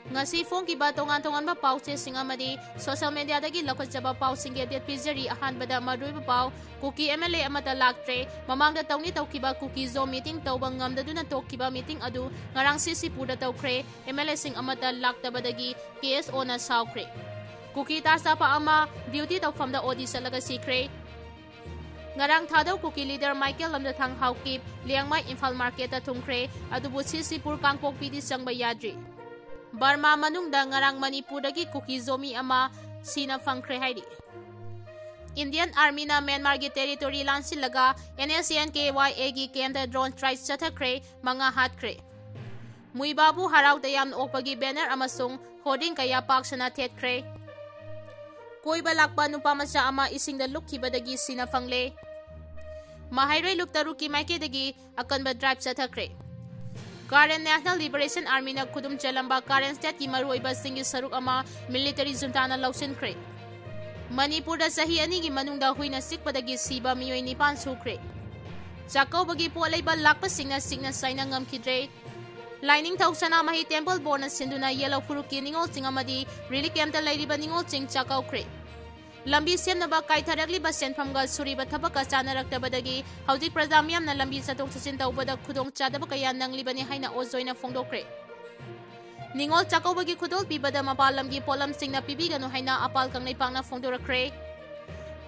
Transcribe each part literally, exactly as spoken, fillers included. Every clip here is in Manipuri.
ꯉꯁꯤ ꯐꯣꯡꯈꯤꯕ ꯇꯣꯉꯥꯟ ꯇꯣꯉꯥꯟꯕ ꯄꯥꯎꯆꯦꯁꯤꯡ ꯑꯃꯗꯤ social mediaꯗꯒꯤ ꯂꯧꯈꯠꯆꯕ ꯄꯥꯎꯁꯤꯡꯒꯤ update ꯄꯤꯖꯔꯤ꯫ ꯑꯍꯥꯟꯕꯗ ꯃꯔꯨꯑꯣꯏꯕ ꯄꯥꯎ, ꯀꯨꯀꯤ MLA ꯑꯃꯠꯇ ꯂꯥꯛꯇ꯭ꯔꯦ꯫ ꯃꯃꯥꯡꯗ ꯇꯧꯅꯤ ꯇꯧꯈꯤꯕ ꯀꯨꯀꯤ ꯖꯣ meeting ꯇꯧꯕ ꯉꯝꯗꯗꯨꯅ ꯇꯣꯛꯈꯤꯕ meeting ꯑꯗꯨ ꯉꯔꯥꯡ CCꯄꯨꯔꯗ ꯇꯧꯈ꯭ꯔꯦ꯫ MLAꯁꯤꯡ ꯑꯃꯠꯇ ꯂꯥꯛꯇꯕꯗꯒꯤ KSOꯅ ꯁꯥꯎꯈ꯭ꯔꯦ꯫ ꯀꯨꯀꯤ ꯇꯥ ꯁꯥꯄꯥ ꯑꯃ duty ꯇꯧꯐꯝꯗ OD ꯆꯠꯂꯒ ꯁꯤꯈ꯭ꯔꯦ꯫ ꯉꯔꯥꯡ ꯊꯥꯗꯧ ꯀꯨꯀꯤ leader ꯃꯥꯏꯀꯦꯜ ꯂꯝꯖꯊꯥꯡ ꯍꯥꯎꯀꯤꯞ ꯂꯤꯌꯥꯡꯃꯩ ꯏꯝꯐꯥꯜ marketꯇ ꯊꯨꯡꯈ꯭ꯔꯦ, ꯑꯗꯨꯕꯨ CCꯄꯨꯔ ꯀꯥꯡꯄꯣꯛꯄꯤꯗꯤ ꯆꯪꯕ ꯌꯥꯗ꯭ꯔꯤ꯫ ꯕꯔꯃꯥ ꯃꯅꯨꯡꯗ ꯉꯔꯥꯡ ꯃꯅꯤꯄꯨꯔꯗꯒꯤ ꯀꯨꯀꯤ ꯖꯣꯃꯤ ꯑꯃ ꯁꯤꯅ ꯐꯪꯈ꯭ꯔꯦ ꯍꯥꯏꯔꯤ꯫ Indian Armyꯅ ꯃ꯭ꯌꯥꯟꯃꯥꯔꯒꯤ territory ꯂꯥꯟꯁꯤꯜꯂꯒ NSCN-KYAꯒꯤ campꯇ drone strike ꯆꯠꯊꯈ꯭ꯔꯦ, ꯃꯉꯥ ꯍꯥꯠꯈ꯭ꯔꯦ꯫ ꯃꯨꯏꯕꯥꯕꯨ ꯍꯔꯥꯎ ꯇꯌꯥꯝꯅ ꯑꯣꯛꯄꯒꯤ banner ꯑꯃꯁꯨꯡ hoarding ꯀꯌꯥ ꯄꯥꯛ ꯁꯟꯅ ꯊꯦꯠꯈ꯭ꯔꯦ꯫ ꯀꯣꯏꯕ ꯂꯥꯛꯄ ꯅꯨꯄꯥ ꯃꯆꯥ ꯑꯃ ꯏꯁꯤꯡꯗ ꯂꯨꯞꯈꯤꯕꯗꯒꯤ ꯁꯤꯅ ꯐꯪꯂꯦ꯫ ꯃꯍꯩꯔꯣꯏ ꯂꯨꯞ ꯇꯔꯨꯛꯀꯤ ꯃꯥꯏꯀꯩꯗꯒꯤ ꯑꯀꯟꯕ drive ꯆꯠꯊꯈ꯭ꯔꯦ꯫ Karen National Liberation Armyꯅ ꯈꯨꯗꯨꯝ ꯆꯜꯂꯝꯕ Karen stateꯀꯤ ꯃꯔꯨꯑꯣꯏꯕꯁꯤꯡꯒꯤ ꯁꯔꯨꯛ ꯑꯃ military juntaꯅ ꯂꯧꯁꯤꯟꯈ꯭ꯔꯦ꯫ ꯃꯅꯤꯄꯨꯔꯗ ꯆꯍꯤ ꯑꯅꯤꯒꯤ ꯃꯅꯨꯡꯗ ꯍꯨꯏꯅ ꯆꯤꯛꯄꯗꯒꯤ ꯁꯤꯕ ꯃꯤꯑꯣꯏ ꯅꯤꯄꯥꯟ ꯁꯨꯈ꯭ꯔꯦ꯫ ꯆꯥꯛꯀꯧꯕꯒꯤ ꯄꯣꯠ ꯂꯩꯕ ꯂꯥꯛꯄꯁꯤꯡꯅ ꯆꯤꯛꯅ ꯆꯥꯏꯅ ꯉꯝꯈꯤꯗ꯭ꯔꯦ꯫ ꯂꯥꯏꯅꯤꯡꯊꯧ ꯁꯅꯥꯃꯍꯤ temple boardꯅ ꯁꯤꯟꯗꯨꯅ ꯌꯦꯜꯂꯧ ꯐꯨꯔꯨꯞꯀꯤ ꯅꯤꯉꯣꯜꯁꯤꯡ ꯑꯃꯗꯤ relief campꯇ ꯂꯩꯔꯤꯕ ꯅꯤꯉꯣꯜꯁꯤꯡ ꯆꯥꯛꯀꯧꯈ꯭ꯔꯦ꯫ ꯂꯝꯕꯤ ꯁꯦꯝꯅꯕ ꯀꯥꯏꯊꯔꯛꯂꯤꯕ ꯁꯦꯟꯐꯝꯒ ꯁꯨꯔꯤꯕ ꯊꯕꯛꯀ ꯆꯥꯅꯔꯛꯇꯕꯗꯒꯤ ꯍꯧꯖꯤꯛ ꯄ꯭ꯔꯖꯥ ꯃꯤꯌꯥꯝꯅ ꯂꯝꯕꯤ ꯆꯠꯊꯣꯛ ꯆꯠꯁꯤꯟ ꯇꯧꯕꯗ ꯈꯨꯗꯣꯡꯆꯥꯗꯕ ꯀꯌꯥ ꯅꯪꯂꯤꯕꯅꯤ ꯍꯥꯏꯅ ꯑꯣꯖꯣꯏꯅ ꯐꯣꯡꯗꯣꯛꯈ꯭ꯔꯦ꯫ ꯅꯤꯉꯣꯜ ꯆꯥꯛꯀꯧꯕꯒꯤ ꯈꯨꯗꯣꯜ ꯄꯤꯕꯗ ꯃꯄꯥꯟ ꯂꯝꯒꯤ ꯄꯣꯠꯂꯝꯁꯤꯡꯅ ꯄꯤꯕꯤꯒꯅꯨ ꯍꯥꯏꯅ ꯑꯄꯥꯜ ꯀꯪꯂꯩꯄꯥꯛꯅ ꯐꯣꯡꯗꯣꯔꯛꯈ꯭ꯔꯦ꯫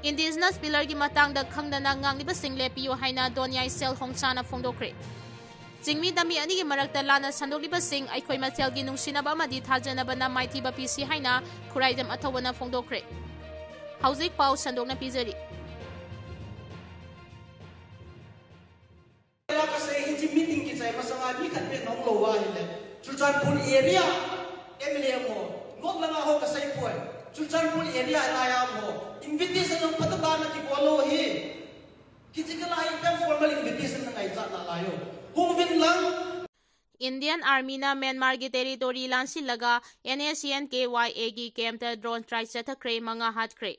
Indigenous pillarꯒꯤ ꯃꯇꯥꯡꯗ ꯈꯪꯗꯅ ꯉꯥꯡꯂꯤꯕꯁꯤꯡ ꯂꯦꯞꯄꯤꯌꯨ ꯍꯥꯏꯅ ꯗꯣꯟꯌꯥꯏ ꯁꯦꯜ ꯍꯣꯡꯁꯥꯅ ꯐꯣꯡꯗꯣꯛꯈ꯭ꯔꯦ꯫ ꯆꯤꯡꯃꯤ ꯇꯝꯃꯤ ꯑꯅꯤꯒꯤ ꯃꯔꯛꯇ ꯂꯥꯟꯅ ꯁꯟꯗꯣꯛꯂꯤꯕꯁꯤꯡ ꯑꯩꯈꯣꯏ ꯃꯁꯦꯜꯒꯤ ꯅꯨꯡꯁꯤꯅꯕ ꯑꯃꯗꯤ ꯊꯥꯖꯅꯕꯅ ꯃꯥꯏꯊꯤꯕ ꯄꯤꯁꯤ ꯍꯥꯏꯅ ꯈꯨꯔꯥꯏꯗꯝ ꯑꯊꯧꯕꯅ ꯐꯣꯡꯗꯣꯛꯈ꯭ꯔꯦ꯫ ꯍꯧꯖꯤꯛ ꯄꯥꯎ ꯁꯟꯗꯣꯛꯅ ꯄꯤꯖꯔꯤ꯫ Kasi hindi meeting ki chai masanga mi khat pe nong lo wa hi le. Churachandpur area MLA mo. Nok langa ho kasai poi. Churachandpur area la ya mo. Invitation ng pataba na ki bolo hi. Kichikala hi tem formal invitation na ngai cha na la yo. Hung vin lang. Indian Armyꯅ ꯃ꯭ꯌꯥꯟꯃꯥꯔꯒꯤ territory ꯂꯥꯟꯁꯤꯜꯂꯒ NSCN-KYAꯒꯤ campꯇ drone strike ꯆꯠꯊꯈ꯭ꯔꯦ, ꯃꯉꯥ ꯍꯥꯠꯈ꯭ꯔꯦ꯫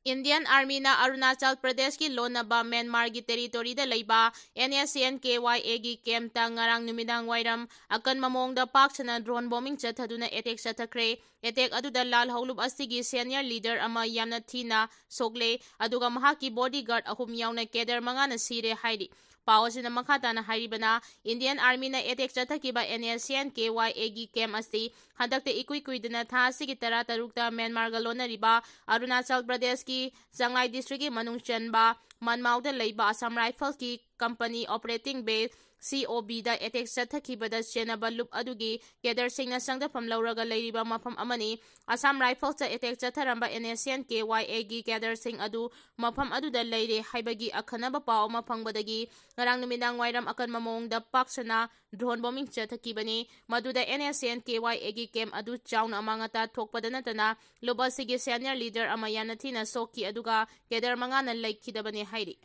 Indian Armyꯅ ꯑꯔꯨꯅꯥꯆꯜ ꯄ꯭ꯔꯗꯦꯁꯀꯤ ꯂꯣꯟꯅꯕ ꯃ꯭ꯌꯥꯟꯃꯥꯔꯒꯤ territoryꯗ ꯂꯩꯕ N S C N K Y Aꯒꯤ campꯇ ꯉꯔꯥꯡ ꯅꯨꯃꯤꯗꯥꯡ ꯋꯥꯏꯔꯝ ꯑꯀꯟꯕ ꯃꯑꯣꯡꯗ ꯄꯥꯛ ꯁꯟꯅ drone bombing ꯆꯠꯊꯗꯨꯅ attack ꯆꯠꯊꯈ꯭ꯔꯦ꯫ Attack ꯑꯗꯨꯗ ꯂꯥꯜ ꯍꯧꯂꯨꯞ ꯑꯁꯤꯒꯤ senior leader ꯑꯃ ꯌꯥꯝꯅ ꯊꯤꯅ ꯁꯣꯛꯂꯦ, ꯑꯗꯨꯒ ꯃꯍꯥꯛꯀꯤ bodyguard ꯑꯍꯨꯝ ꯌꯥꯎꯅ cadre ꯃꯉꯥꯅ ꯁꯤꯔꯦ ꯍꯥꯏꯔꯤ꯫ ꯄꯥꯎ ꯑꯁꯤꯅ ꯃꯈꯥ ꯇꯥꯅ ꯍꯥꯏꯔꯤꯕꯅ, Indian Armyꯅ attack ꯆꯠꯊꯈꯤꯕ N S C N K Y Aꯒꯤ camp ꯑꯁꯤ ꯍꯟꯗꯛꯇ ꯏꯀꯨꯏ ꯀꯨꯏꯗꯅ ꯊꯥ ꯑꯁꯤꯒꯤ ꯇꯔꯥ ꯇꯔꯨꯛꯇ ꯃ꯭ꯌꯥꯟꯃꯥꯔꯒ ꯂꯣꯟꯅꯔꯤꯕ ꯑꯔꯨꯅꯥꯆꯜ ꯄ꯭ꯔꯗꯦꯁꯀꯤ ꯆꯥꯡꯂꯥꯏ districtꯀꯤ ꯃꯅꯨꯡ ꯆꯟꯕ ꯃꯟꯃꯥꯎꯗ ꯂꯩꯕ Assam Riflesꯀꯤ company operating base C O Bꯗ attack ꯆꯠꯊꯈꯤꯕꯗ ꯆꯦꯟꯅꯕ ꯂꯨꯞ ꯑꯗꯨꯒꯤ cadreꯁꯤꯡꯅ ꯆꯪꯗꯐꯝ ꯂꯧꯔꯒ ꯂꯩꯔꯤꯕ ꯃꯐꯝ ꯑꯃꯅꯤ꯫ Assam Riflesꯇ attack ꯆꯠꯊꯔꯝꯕ N S C N K Y Aꯒꯤ cadreꯁꯤꯡ ꯑꯗꯨ ꯃꯐꯝ ꯑꯗꯨꯗ ꯂꯩꯔꯦ ꯍꯥꯏꯕꯒꯤ ꯑꯈꯟꯅꯕ ꯄꯥꯎ ꯑꯃ ꯐꯪꯕꯗꯒꯤ ꯉꯔꯥꯡ ꯅꯨꯃꯤꯗꯥꯡ ꯋꯥꯏꯔꯝ ꯑꯀꯟꯕ ꯃꯑꯣꯡꯗ ꯄꯥꯛ ꯁꯟꯅ drone bombing ꯆꯠꯊꯈꯤꯕꯅꯤ꯫ ꯃꯗꯨꯗ N S C N K Y Aꯒꯤ camp ꯑꯗꯨ ꯆꯥꯎꯅ ꯑꯃꯥꯡ ꯑꯇꯥ ꯊꯣꯛꯄꯗ ꯅꯠꯇꯅ ꯂꯨꯞ ꯑꯁꯤꯒꯤ senior leader ꯑꯃ ꯌꯥꯝꯅ ꯊꯤꯅ ꯁꯣꯛꯈꯤ, ꯑꯗꯨꯒ cadre ꯃꯉꯥꯅ ꯂꯩꯈꯤꯗꯕꯅꯤ ꯍꯥꯏꯔꯤ꯫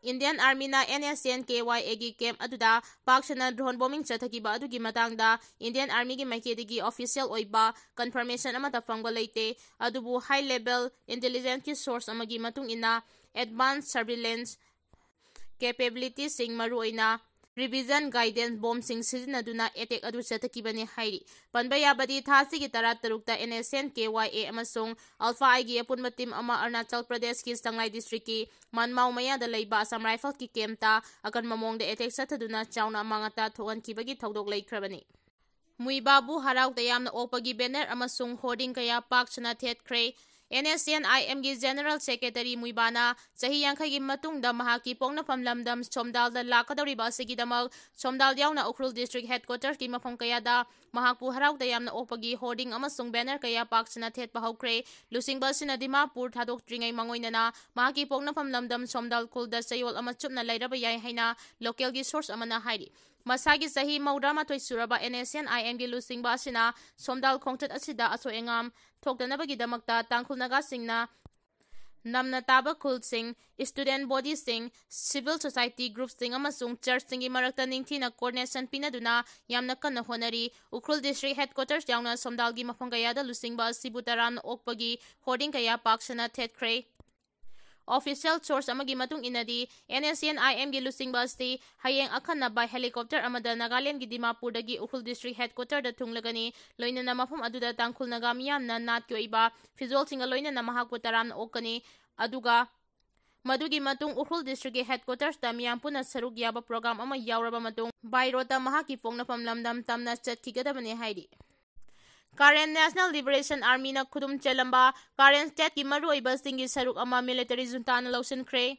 Indian Armyꯅ N S C N K Y Aꯒꯤ camp ꯑꯗꯨꯗ ꯄꯥꯛ ꯁꯟꯅ drone bombing ꯆꯠꯊꯈꯤꯕ ꯑꯗꯨꯒꯤ ꯃꯇꯥꯡꯗ Indian Armyꯒꯤ ꯃꯥꯏꯀꯩꯗꯒꯤ official ꯑꯣꯏꯕ confirmation ꯑꯃꯠꯇ ꯐꯪꯕ ꯂꯩꯇꯦ꯫ ꯑꯗꯨꯕꯨ high level intelligenceꯀꯤ source ꯑꯃꯒꯤ ꯃꯇꯨꯡ ꯏꯟꯅ advanced surveillance capabilityꯁꯤꯡ, ꯃꯔꯨꯑꯣꯏꯅ precision guidance bombꯁꯤꯡ ꯁꯤꯖꯤꯟꯅꯗꯨꯅ attack ꯑꯗꯨ ꯆꯠꯊꯈꯤꯕꯅꯤ ꯍꯥꯏꯔꯤ꯫ ꯄꯟꯕ ꯌꯥꯕꯗꯤ, ꯊꯥ ꯑꯁꯤꯒꯤ ꯇꯔꯥ ꯇꯔꯨꯛꯇ N S C N K Y A ꯑꯃꯁꯨꯡ Alpha Iꯒꯤ ꯑꯄꯨꯟꯕ team ꯑꯃ ꯑꯔꯨꯅꯥꯆꯜ ꯄ꯭ꯔꯗꯦꯁꯀꯤ ꯆꯥꯡꯂꯥꯏ districtꯀꯤ ꯃꯟꯃꯥꯎ ꯃꯌꯥꯗ ꯂꯩꯕ Assam Riflesꯀꯤ campꯇ ꯑꯀꯟꯕ ꯃꯑꯣꯡꯗ attack ꯆꯠꯊꯗꯨꯅ ꯆꯥꯎꯅ ꯑꯃꯥꯡ ꯑꯇꯥ ꯊꯣꯛꯍꯟꯈꯤꯕꯒꯤ ꯊꯧꯗꯣꯛ ꯂꯩꯈ꯭ꯔꯕꯅꯤ꯫ ꯃꯨꯏꯕꯥꯕꯨ ꯍꯔꯥꯎ ꯇꯌꯥꯝꯅ ꯑꯣꯛꯄꯒꯤ banner ꯑꯃꯁꯨꯡ hoarding ꯀꯌꯥ ꯄꯥꯛ ꯁꯟꯅ ꯊꯦꯠꯈ꯭ꯔꯦ꯫ N S C N I Mꯒꯤ General Secretary ꯃꯨꯏꯕꯥꯅ ꯆꯍꯤ ꯌꯥꯡꯈꯩꯒꯤ ꯃꯇꯨꯡꯗ ꯃꯍꯥꯛꯀꯤ ꯄꯣꯛꯅꯐꯝ ꯂꯝꯗꯝ ꯁꯣꯝꯗꯥꯜꯗ ꯂꯥꯛꯀꯗꯧꯔꯤꯕ ꯑꯁꯤꯒꯤꯗꯃꯛ ꯁꯣꯝꯗꯥꯜ ꯌꯥꯎꯅ ꯎꯈ꯭ꯔꯨꯜ district headquarterꯀꯤ ꯃꯐꯝ ꯀꯌꯥꯗ ꯃꯍꯥꯛꯄꯨ ꯍꯔꯥꯎ ꯇꯌꯥꯝꯅ ꯑꯣꯛꯄꯒꯤ hoarding ꯑꯃꯁꯨꯡ banner ꯀꯌꯥ ꯄꯥꯛ ꯁꯟꯅ ꯊꯦꯠꯄ ꯍꯧꯈ꯭ꯔꯦ꯫ ꯂꯨꯆꯤꯡꯕ ꯑꯁꯤꯅ ꯗꯤꯃꯥꯄꯨꯔ ꯊꯥꯗꯣꯛꯇ꯭ꯔꯤꯉꯩ ꯃꯥꯡꯑꯣꯏꯅꯅ ꯃꯍꯥꯛꯀꯤ ꯄꯣꯛꯅꯐꯝ ꯂꯝꯗꯝ ꯁꯣꯝꯗꯥꯜ ꯈꯨꯜꯗ ꯆꯌꯣꯜ ꯑꯃ ꯆꯨꯞꯅ ꯂꯩꯔꯕ ꯌꯥꯏ ꯍꯥꯏꯅ localꯒꯤ source ꯑꯃꯅ ꯍꯥꯏꯔꯤ꯫ ꯃꯁꯥꯒꯤ ꯆꯍꯤ ꯃꯧꯗ꯭ꯔꯥ ꯃꯥꯊꯣꯏ ꯁꯨꯔꯕ N S C N I Mꯒꯤ ꯂꯨꯆꯤꯡꯕ ꯑꯁꯤꯅ ꯁꯣꯝꯗꯥꯜ ꯈꯣꯡꯆꯠ ꯑꯁꯤꯗ ꯑꯁꯣꯏ ꯑꯉꯥꯝ ꯊꯣꯛꯇꯅꯕꯒꯤꯗꯃꯛꯇ ꯇꯥꯡꯈꯨꯜ ꯅꯥꯒꯥꯁꯤꯡꯅ ꯅꯝꯅ ꯇꯥꯕ ꯈꯨꯜꯁꯤꯡ, student bodyꯁꯤꯡ, civil society groupꯁꯤꯡ ꯑꯃꯁꯨꯡ churchꯁꯤꯡꯒꯤ ꯃꯔꯛꯇ ꯅꯤꯡꯊꯤꯅ coordination ꯄꯤꯅꯗꯨꯅ ꯌꯥꯝꯅ ꯀꯟꯅ ꯍꯣꯠꯅꯔꯤ꯫ ꯎꯈ꯭ꯔꯨꯜ district headquarters ꯌꯥꯎꯅ ꯁꯣꯝꯗꯥꯜꯒꯤ ꯃꯐꯝ ꯀꯌꯥꯗ ꯂꯨꯆꯤꯡꯕ ꯑꯁꯤꯕꯨ ꯇꯔꯥꯝꯅ ꯑꯣꯛꯄꯒꯤ hoarding ꯀꯌꯥ ꯄꯥꯛ ꯁꯟꯅ ꯊꯦꯠꯈ꯭ꯔꯦ꯫ Official source ꯑꯃꯒꯤ ꯃꯇꯨꯡ ꯏꯟꯅꯗꯤ, NSCN-IMꯒꯤ ꯂꯨꯆꯤꯡꯕ ꯑꯁꯤ ꯍꯌꯦꯡ ꯑꯈꯟꯅꯕ helicopter ꯑꯃꯗ ꯅꯥꯒꯥꯂꯦꯟꯒꯤ ꯗꯤꯃꯥꯄꯨꯔꯗꯒꯤ ꯎꯈ꯭ꯔꯨꯜ district headquarterꯗ ꯊꯨꯡꯂꯒꯅꯤ꯫ ꯂꯣꯏꯅꯅ ꯃꯐꯝ ꯑꯗꯨꯗ ꯇꯥꯡꯈꯨꯜ ꯅꯥꯒꯥ ꯃꯤꯌꯥꯝꯅ ꯅꯥꯠꯀꯤ ꯑꯣꯏꯕ ꯐꯤꯖꯣꯜꯁꯤꯡꯒ ꯂꯣꯏꯅꯅ ꯃꯍꯥꯛꯄꯨ ꯇꯔꯥꯝꯅ ꯑꯣꯛꯀꯅꯤ꯫ ꯑꯗꯨꯒ ꯃꯗꯨꯒꯤ ꯃꯇꯨꯡ ꯎꯈ꯭ꯔꯨꯜ districtꯀꯤ headquartersꯇ ꯃꯤꯌꯥꯝ ꯄꯨꯟꯅ ꯁꯔꯨꯛ ꯌꯥꯕ program ꯑꯃ ꯌꯥꯎꯔꯕ ꯃꯇꯨꯡ by roadꯇ ꯃꯍꯥꯛꯀꯤ ꯄꯣꯛꯅꯐꯝ ꯂꯝꯗꯝ ꯇꯝꯅ ꯆꯠꯈꯤꯒꯗꯕꯅꯤ ꯍꯥꯏꯔꯤ꯫ Karen National Liberation Armyꯅ ꯈꯨꯗꯨꯝ ꯆꯜꯂꯝꯕ Karen stateꯀꯤ ꯃꯔꯨꯑꯣꯏꯕꯁꯤꯡꯒꯤ ꯁꯔꯨꯛ ꯑꯃ military juntaꯅ ꯂꯧꯁꯤꯟꯈ꯭ꯔꯦ꯫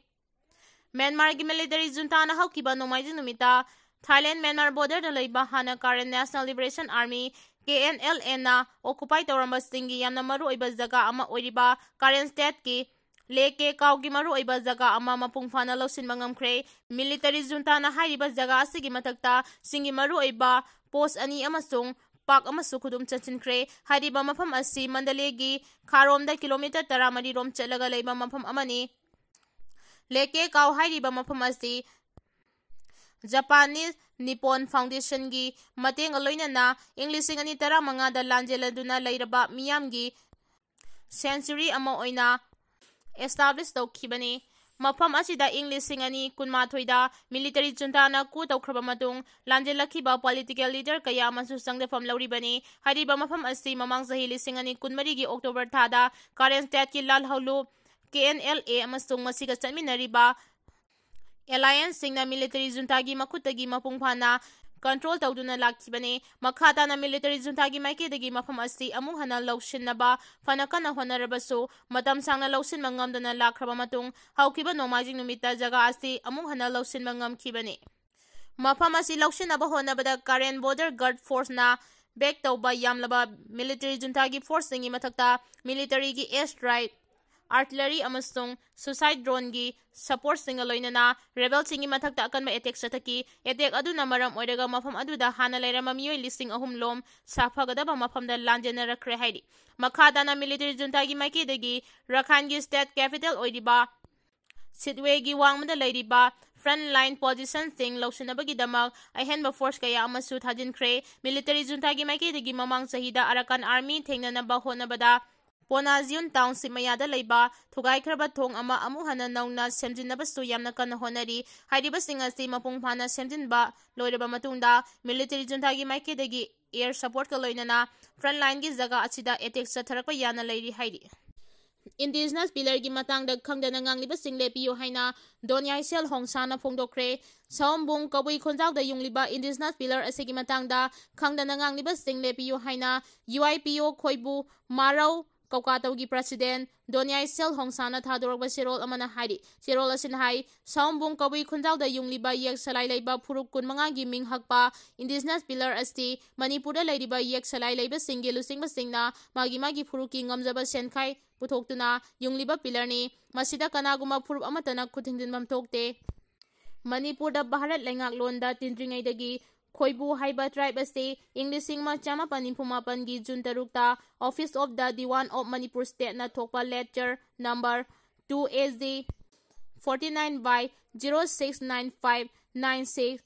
ꯃ꯭ꯌꯥꯟꯃꯥꯔꯒꯤ military juntaꯅ ꯍꯧꯈꯤꯕ ꯅꯣꯡꯃꯥꯏꯖꯤꯡ ꯅꯨꯃꯤꯠꯇ Thailand Myanmar borderꯗ ꯂꯩꯕ ꯍꯥꯟꯅ Karen National Liberation Army, KNLAꯅ occupy ꯇꯧꯔꯝꯕꯁꯤꯡꯒꯤ ꯌꯥꯝꯅ ꯃꯔꯨꯑꯣꯏꯕ ꯖꯒꯥ ꯑꯃ ꯑꯣꯏꯔꯤꯕ Karen stateꯀꯤ ꯂꯦꯀꯦ ꯀꯥꯎꯒꯤ ꯃꯔꯨꯑꯣꯏꯕ ꯖꯒꯥ ꯑꯃ ꯃꯄꯨꯡ ꯐꯥꯅ ꯂꯧꯁꯤꯟꯕ ꯉꯝꯈ꯭ꯔꯦ꯫ Military juntaꯅ ꯍꯥꯏꯔꯤꯕ ꯖꯒꯥ ꯑꯁꯤꯒꯤ ꯃꯊꯛꯇ ꯆꯤꯡꯒꯤ ꯃꯔꯨꯑꯣꯏꯕ post ꯑꯅꯤ ꯑꯃꯁꯨꯡ park ꯑꯃꯁꯨ ꯈꯨꯗꯨꯝ ꯆꯟꯁꯤꯟꯈ꯭ꯔꯦ꯫ ꯍꯥꯏꯔꯤꯕ ꯃꯐꯝ ꯑꯁꯤ ꯃꯟꯗꯂꯦꯒꯤ ꯈꯥꯔꯣꯝꯗ kilometre ꯇꯔꯥꯃꯔꯤ ꯔꯣꯝ ꯆꯠꯂꯒ ꯂꯩꯕ ꯃꯐꯝ ꯑꯃꯅꯤ꯫ ꯂꯦꯀꯦ ꯀꯥꯎ ꯍꯥꯏꯔꯤꯕ ꯃꯐꯝ ꯑꯁꯤ Japanese Nippon Foundationꯒꯤ ꯃꯇꯦꯡꯒ ꯂꯣꯏꯅꯅ ꯏꯪ ꯂꯤꯁꯤꯡ ꯑꯅꯤ ꯇꯔꯥꯃꯉꯥꯗ ꯂꯥꯟꯖꯦꯜꯂꯗꯨꯅ ꯂꯩꯔꯕ ꯃꯤꯌꯥꯝꯒꯤ sanctuary ꯑꯃ ꯑꯣꯏꯅ establish ꯇꯧꯈꯤꯕꯅꯤ꯫ ꯃꯐꯝ ꯑꯁꯤꯗ ꯏꯪ ꯂꯤꯁꯤꯡ ꯑꯅꯤ ꯀꯨꯟꯃꯥꯊꯣꯏꯗ military juntaꯅ coup ꯇꯧꯈ꯭ꯔꯕ ꯃꯇꯨꯡ ꯂꯥꯟꯖꯦꯜꯂꯛꯈꯤꯕ political leader ꯀꯌꯥ ꯑꯃꯁꯨ ꯆꯪꯖꯐꯝ ꯂꯧꯔꯤꯕꯅꯤ꯫ ꯍꯥꯏꯔꯤꯕ ꯃꯐꯝ ꯑꯁꯤ ꯃꯃꯥꯡ ꯆꯍꯤ ꯂꯤꯁꯤꯡ ꯑꯅꯤ ꯀꯨꯟꯃꯔꯤꯒꯤ October ꯊꯥꯗ Karen stateꯀꯤ ꯂꯥꯜꯍꯧꯂꯨꯞ KNLA ꯑꯃꯁꯨꯡ ꯃꯁꯤꯒ ꯆꯠꯃꯤꯟꯅꯔꯤꯕ allianceꯁꯤꯡꯅ military juntaꯒꯤ ꯃꯈꯨꯠꯇꯒꯤ ꯃꯄꯨꯡ ꯐꯥꯅ control ꯇꯧꯗꯨꯅ ꯂꯥꯛꯈꯤꯕꯅꯤ꯫ ꯃꯈꯥ ꯇꯥꯅ military juntaꯒꯤ ꯃꯥꯏꯀꯩꯗꯒꯤ ꯃꯐꯝ ꯑꯁꯤ ꯑꯃꯨꯛ ꯍꯟꯅ ꯂꯧꯁꯤꯟꯅꯕ ꯐꯅ ꯀꯟꯅ ꯍꯣꯠꯅꯔꯕꯁꯨ, ꯃꯇꯝ ꯁꯥꯡꯅ ꯂꯧꯁꯤꯟꯕ ꯉꯝꯗꯅ ꯂꯥꯛꯈ꯭ꯔꯕ ꯃꯇꯨꯡ, ꯍꯧꯈꯤꯕ ꯅꯣꯡꯃꯥꯏꯖꯤꯡ ꯅꯨꯃꯤꯠꯇ ꯖꯒꯥ ꯑꯁꯤ ꯑꯃꯨꯛ ꯍꯟꯅ ꯂꯧꯁꯤꯟꯕ ꯉꯝꯈꯤꯕꯅꯤ꯫ ꯃꯐꯝ ꯑꯁꯤ ꯂꯧꯁꯤꯟꯅꯕ ꯍꯣꯠꯅꯕꯗ Karen Border Guard Forceꯅ back ꯇꯧꯕ ꯌꯥꯝꯂꯕ military juntaꯒꯤ forceꯁꯤꯡꯒꯤ ꯃꯊꯛꯇ militaryꯒꯤ air strike ꯑꯥꯔꯇꯤꯂꯔꯤ ꯑꯃꯁꯨꯡ ꯁꯨꯁꯥꯏꯠ ꯗ꯭ꯔꯣꯟꯒꯤ ꯁꯄꯣꯔꯠꯁꯤꯡꯒ ꯂꯣꯏꯅꯅ ꯔꯦꯕꯦꯜꯁꯤꯡꯒꯤ ꯃꯊꯛꯇ ꯑꯀꯟꯕ ꯑꯦꯇꯦꯛ ꯆꯠꯊꯈꯤ꯫ ꯑꯦꯇꯦꯛ ꯑꯗꯨꯅ ꯃꯔꯝ ꯑꯣꯏꯔꯒ ꯃꯐꯝ ꯑꯗꯨꯗ ꯍꯥꯟꯅ ꯂꯩꯔꯝꯕ ꯃꯤꯑꯣꯏ ꯂꯤꯁꯤꯡ ꯑꯍꯨꯝ ꯂꯣꯝ ꯁꯥꯐꯒꯗꯕ ꯃꯐꯝꯗ ꯂꯥꯟꯖꯦꯟꯅꯔꯛꯈ꯭ꯔꯦ ꯍꯥꯏꯔꯤ꯫ ꯃꯈꯥ ꯇꯥꯅ ꯃꯤꯂꯤꯇꯔꯤ ꯖꯨꯟꯇꯥꯒꯤ ꯃꯥꯏꯀꯩꯗꯒꯤ ꯔꯈꯥꯏꯟꯒꯤ ꯁ꯭ꯇꯦꯠ ꯀꯦꯄꯤꯇꯦꯜ ꯑꯣꯏꯔꯤꯕ ꯁꯤꯠꯋꯦꯒꯤ ꯋꯥꯡꯃꯗ ꯂꯩꯔꯤꯕ ꯐ꯭ꯔꯟ ꯂꯥꯏꯟ ꯄꯣꯖꯤꯁꯟꯁꯤꯡ ꯂꯧꯁꯤꯟꯅꯕꯒꯤꯗꯃꯛ ꯑꯍꯦꯟꯕ ꯐꯣꯔꯁ ꯀꯌꯥ ꯑꯃꯁꯨ ꯊꯥꯖꯤꯟꯈ꯭ꯔꯦ꯫ ꯃꯤꯂꯤꯇꯔꯤ ꯖꯨꯟꯇꯥꯒꯤ ꯃꯥꯏꯀꯩꯗꯒꯤ ꯃꯃꯥꯡ ꯆꯍꯤꯗ ꯑꯔꯥꯀꯥꯟ ꯑꯥꯔꯃꯤ ꯊꯦꯡꯅꯅꯕ ꯍꯣꯠꯅꯕꯗ ꯄꯣꯅꯥꯖꯤꯌꯨꯟ ꯇꯥꯎꯟꯁꯤꯞ ꯃꯌꯥꯗ ꯂꯩꯕ ꯊꯨꯒꯥꯏꯈ꯭ꯔꯕ ꯊꯣꯡ ꯑꯃ ꯑꯃꯨꯛ ꯍꯟꯅ ꯅꯧꯅ ꯁꯦꯝꯖꯤꯟꯅꯕꯁꯨ ꯌꯥꯝꯅ ꯀꯟꯅ ꯍꯣꯠꯅꯔꯤ꯫ ꯍꯥꯏꯔꯤꯕꯁꯤꯡ ꯑꯁꯤ ꯃꯄꯨꯡ ꯐꯥꯅ ꯁꯦꯝꯖꯤꯟꯕ ꯂꯣꯏꯔꯕ ꯃꯇꯨꯡꯗ ꯃꯤꯂꯤꯇꯔꯤ ꯖꯨꯟꯇꯥꯒꯤ ꯃꯥꯏꯀꯩꯗꯒꯤ ꯑꯦꯌꯔ ꯁꯄꯣꯔꯠꯀ ꯂꯣꯏꯅꯅ ꯐ꯭ꯔꯟ ꯂꯥꯏꯟꯒꯤ ꯖꯒꯥ ꯑꯁꯤꯗ ꯑꯦꯇꯦꯛ ꯆꯠꯊꯔꯛꯄ ꯌꯥꯅ ꯂꯩꯔꯤ ꯍꯥꯏꯔꯤ꯫ ꯏꯟꯗꯤꯖꯤꯅꯁ ꯄꯤꯂꯔꯒꯤ ꯃꯇꯥꯡꯗ ꯈꯪꯗꯅ ꯉꯥꯡꯂꯤꯕꯁꯤꯡ ꯂꯦꯞꯄꯤꯌꯨ ꯍꯥꯏꯅ ꯗꯣꯟꯌꯥꯏꯁꯦꯜ ꯍꯣꯡꯁꯥꯅ ꯐꯣꯡꯗꯣꯛꯈ꯭ꯔꯦ꯫ ꯁꯑꯣꯝꯕꯨꯡ ꯀꯕꯨꯏ ꯈꯣꯟꯖꯥꯎꯗ ꯌꯨꯡꯂꯤꯕ ꯏꯟꯗꯤꯖꯤꯅꯁ ꯄꯤꯂꯔ ꯑꯁꯤꯒꯤ ꯃꯇꯥꯡꯗ ꯈꯪꯗꯅ ꯉꯥꯡꯂꯤꯕꯁꯤꯡ ꯂꯦꯞꯄꯤꯌꯨ ꯍꯥꯏꯅ ꯌꯨ ꯑꯥꯏ ꯄꯤ ꯑꯣ ꯈꯣꯏꯕꯨ ꯃꯥꯔꯧ ꯀꯧꯀꯥꯇꯧꯒꯤ ꯄ꯭ꯔꯁꯤꯗꯦꯟ ꯗꯣꯟꯌꯥꯏꯁꯦꯜ ꯍꯣꯡꯁꯥꯅ ꯊꯥꯗꯣꯔꯛꯄ ꯆꯦꯔꯣꯜ ꯑꯃꯅ ꯍꯥꯏꯔꯤ꯫ ꯆꯦꯔꯣꯜ ꯑꯁꯤꯅ ꯍꯥꯏ, ꯁꯑꯣꯝꯕꯨꯡ ꯀꯕꯨꯏ ꯈꯨꯟꯖꯥꯎꯗ ꯌꯨꯡꯂꯤꯕ ꯌꯦꯛ ꯁꯂꯥꯏ ꯂꯩꯕ ꯐꯨꯔꯨꯞ ꯀꯨꯟꯃꯉꯥꯒꯤ ꯃꯤꯡ ꯍꯛꯄ ꯏꯟꯗꯤꯖꯤꯅꯁ ꯄꯤꯂꯔ ꯑꯁꯤ ꯃꯅꯤꯄꯨꯔꯗ ꯂꯩꯔꯤꯕ ꯌꯦꯛ ꯁꯂꯥꯏ ꯂꯩꯕꯁꯤꯡꯒꯤ ꯂꯨꯆꯤꯡꯕꯁꯤꯡꯅ ꯃꯥꯒꯤ ꯃꯥꯒꯤ ꯐꯨꯔꯨꯞꯀꯤ ꯉꯝꯖꯕ ꯁꯦꯟꯈꯥꯏ ꯄꯨꯊꯣꯛꯇꯨꯅ ꯌꯨꯡꯂꯤꯕ ꯄꯤꯂꯔꯅꯤ꯫ ꯃꯁꯤꯗ ꯀꯅꯥꯒꯨꯝꯕ ꯐꯨꯔꯨꯞ ꯑꯃꯠꯇꯅ ꯈꯨꯠ ꯊꯤꯡꯖꯤꯟꯐꯝ ꯊꯣꯛꯇꯦ꯫ ꯃꯅꯤꯄꯨꯔꯗ ꯚꯥꯔꯠ ꯂꯩꯉꯥꯛꯂꯣꯟꯗ ꯇꯤꯟꯗ꯭ꯔꯤꯉꯩꯗꯒꯤ ꯈꯣꯏꯕꯨ ꯍꯥꯏꯕ ꯇ꯭ꯔꯥꯏꯕ ꯑꯁꯤ ꯏꯪ ꯂꯤꯁꯤꯡ ꯑꯃ ꯆꯥꯃꯥꯄꯟ ꯅꯤꯐꯨ ꯃꯥꯄꯟꯒꯤ ꯖꯨꯟ ꯇꯔꯨꯛꯇ Office of the Diwan of Manipur Stateꯅ ꯊꯣꯛꯄ letter number two A Z forty nine by zero six nine five nine six,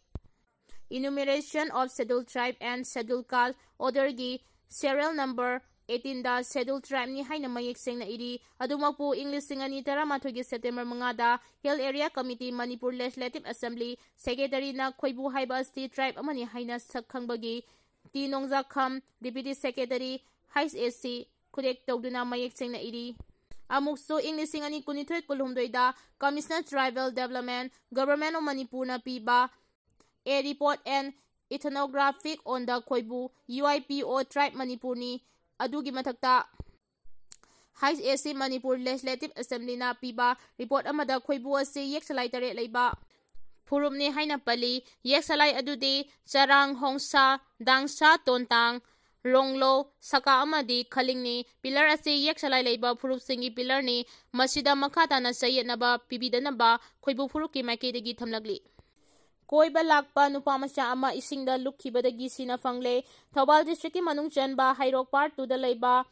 Enumeration of Scheduled Tribe and Scheduled Caste orderꯒꯤ serial number eighteenꯗ Scheduled Tribeꯅꯤ ꯍꯥꯏꯅ ꯃꯌꯦꯛ ꯁꯦꯡꯅ ꯏꯔꯤ꯫ ꯑꯗꯨꯃꯛꯄꯨ ꯏꯪ ꯂꯤꯁꯤꯡ ꯑꯅꯤ ꯇꯔꯥꯃꯥꯊꯣꯏꯒꯤ September ꯃꯉꯥꯗ Hill Area Committee, Manipur Legislative Assembly Secretaryꯅ ꯈꯣꯏꯕꯨ ꯍꯥꯏꯕ ꯑꯁꯤ tribe ꯑꯃꯅꯤ ꯍꯥꯏꯅ ꯁꯛ ꯈꯪꯕꯒꯤ ꯇꯤ ꯅꯣꯡꯖꯥꯈꯝ, Deputy Secretary, H A C, ꯈꯨꯗꯦꯛ ꯇꯧꯗꯨꯅ ꯃꯌꯦꯛ ꯁꯦꯡꯅ ꯏꯔꯤ꯫ ꯑꯃꯨꯛꯁꯨ ꯏꯪ ꯂꯤꯁꯤꯡ ꯑꯅꯤ ꯀꯨꯟꯅꯤꯊꯣꯏ ꯀꯨꯟꯍꯨꯝꯗꯣꯏꯗ Commissioner Tribal Development, Government of Manipurꯅ ꯄꯤꯕ A Report and Ethnographic on the Khoibu, U I P O, Tribe Manipurꯅꯤ꯫ ꯑꯗꯨꯒꯤ ꯃꯊꯛꯇ H A C Manipur Legislative Assemblyꯅ ꯄꯤꯕ report ꯑꯃꯗ ꯈꯣꯏꯕꯨ ꯑꯁꯤ ꯌꯦꯛ ꯁꯂꯥꯏ ꯇꯔꯦꯠ ꯂꯩꯕ ꯐꯨꯔꯨꯞꯅꯤ ꯍꯥꯏꯅ ꯄꯜꯂꯤ꯫ ꯌꯦꯛ ꯁꯂꯥꯏ ꯑꯗꯨꯗꯤ ꯆꯔꯥꯡ, ꯍꯣꯡꯁꯥ, ꯗꯥꯡꯁꯥ, ꯇꯣꯟꯇꯥꯡ, ꯔꯣꯡꯂꯣ, ꯁꯀꯥ ꯑꯃꯗꯤ ꯈꯂꯤꯡꯅꯤ꯫ Pillar ꯑꯁꯤ ꯌꯦꯛ ꯁꯂꯥꯏ ꯂꯩꯕ ꯐꯨꯔꯨꯞꯁꯤꯡꯒꯤ pillarꯅꯤ꯫ ꯃꯁꯤꯗ ꯃꯈꯥ ꯇꯥꯅ ꯆꯌꯦꯠꯅꯕ ꯄꯤꯕꯤꯗꯅꯕ ꯈꯣꯏꯕꯨ ꯐꯨꯔꯨꯞꯀꯤ ꯃꯥꯏꯀꯩꯗꯒꯤ ꯊꯝꯂꯛꯂꯤ꯫ ꯀꯣꯏꯕ ꯂꯥꯛꯄ ꯅꯨꯄꯥ ꯃꯆꯥ ꯑꯃ ꯏꯁꯤꯡꯗ ꯂꯨꯞꯈꯤꯕꯗꯒꯤ ꯁꯤꯅ ꯐꯪꯂꯦ꯫ ꯊꯧꯕꯥꯜ districtꯀꯤ ꯃꯅꯨꯡ ꯆꯟꯕ ꯍꯩꯔꯣꯛ part twoꯗ ꯂꯩꯕ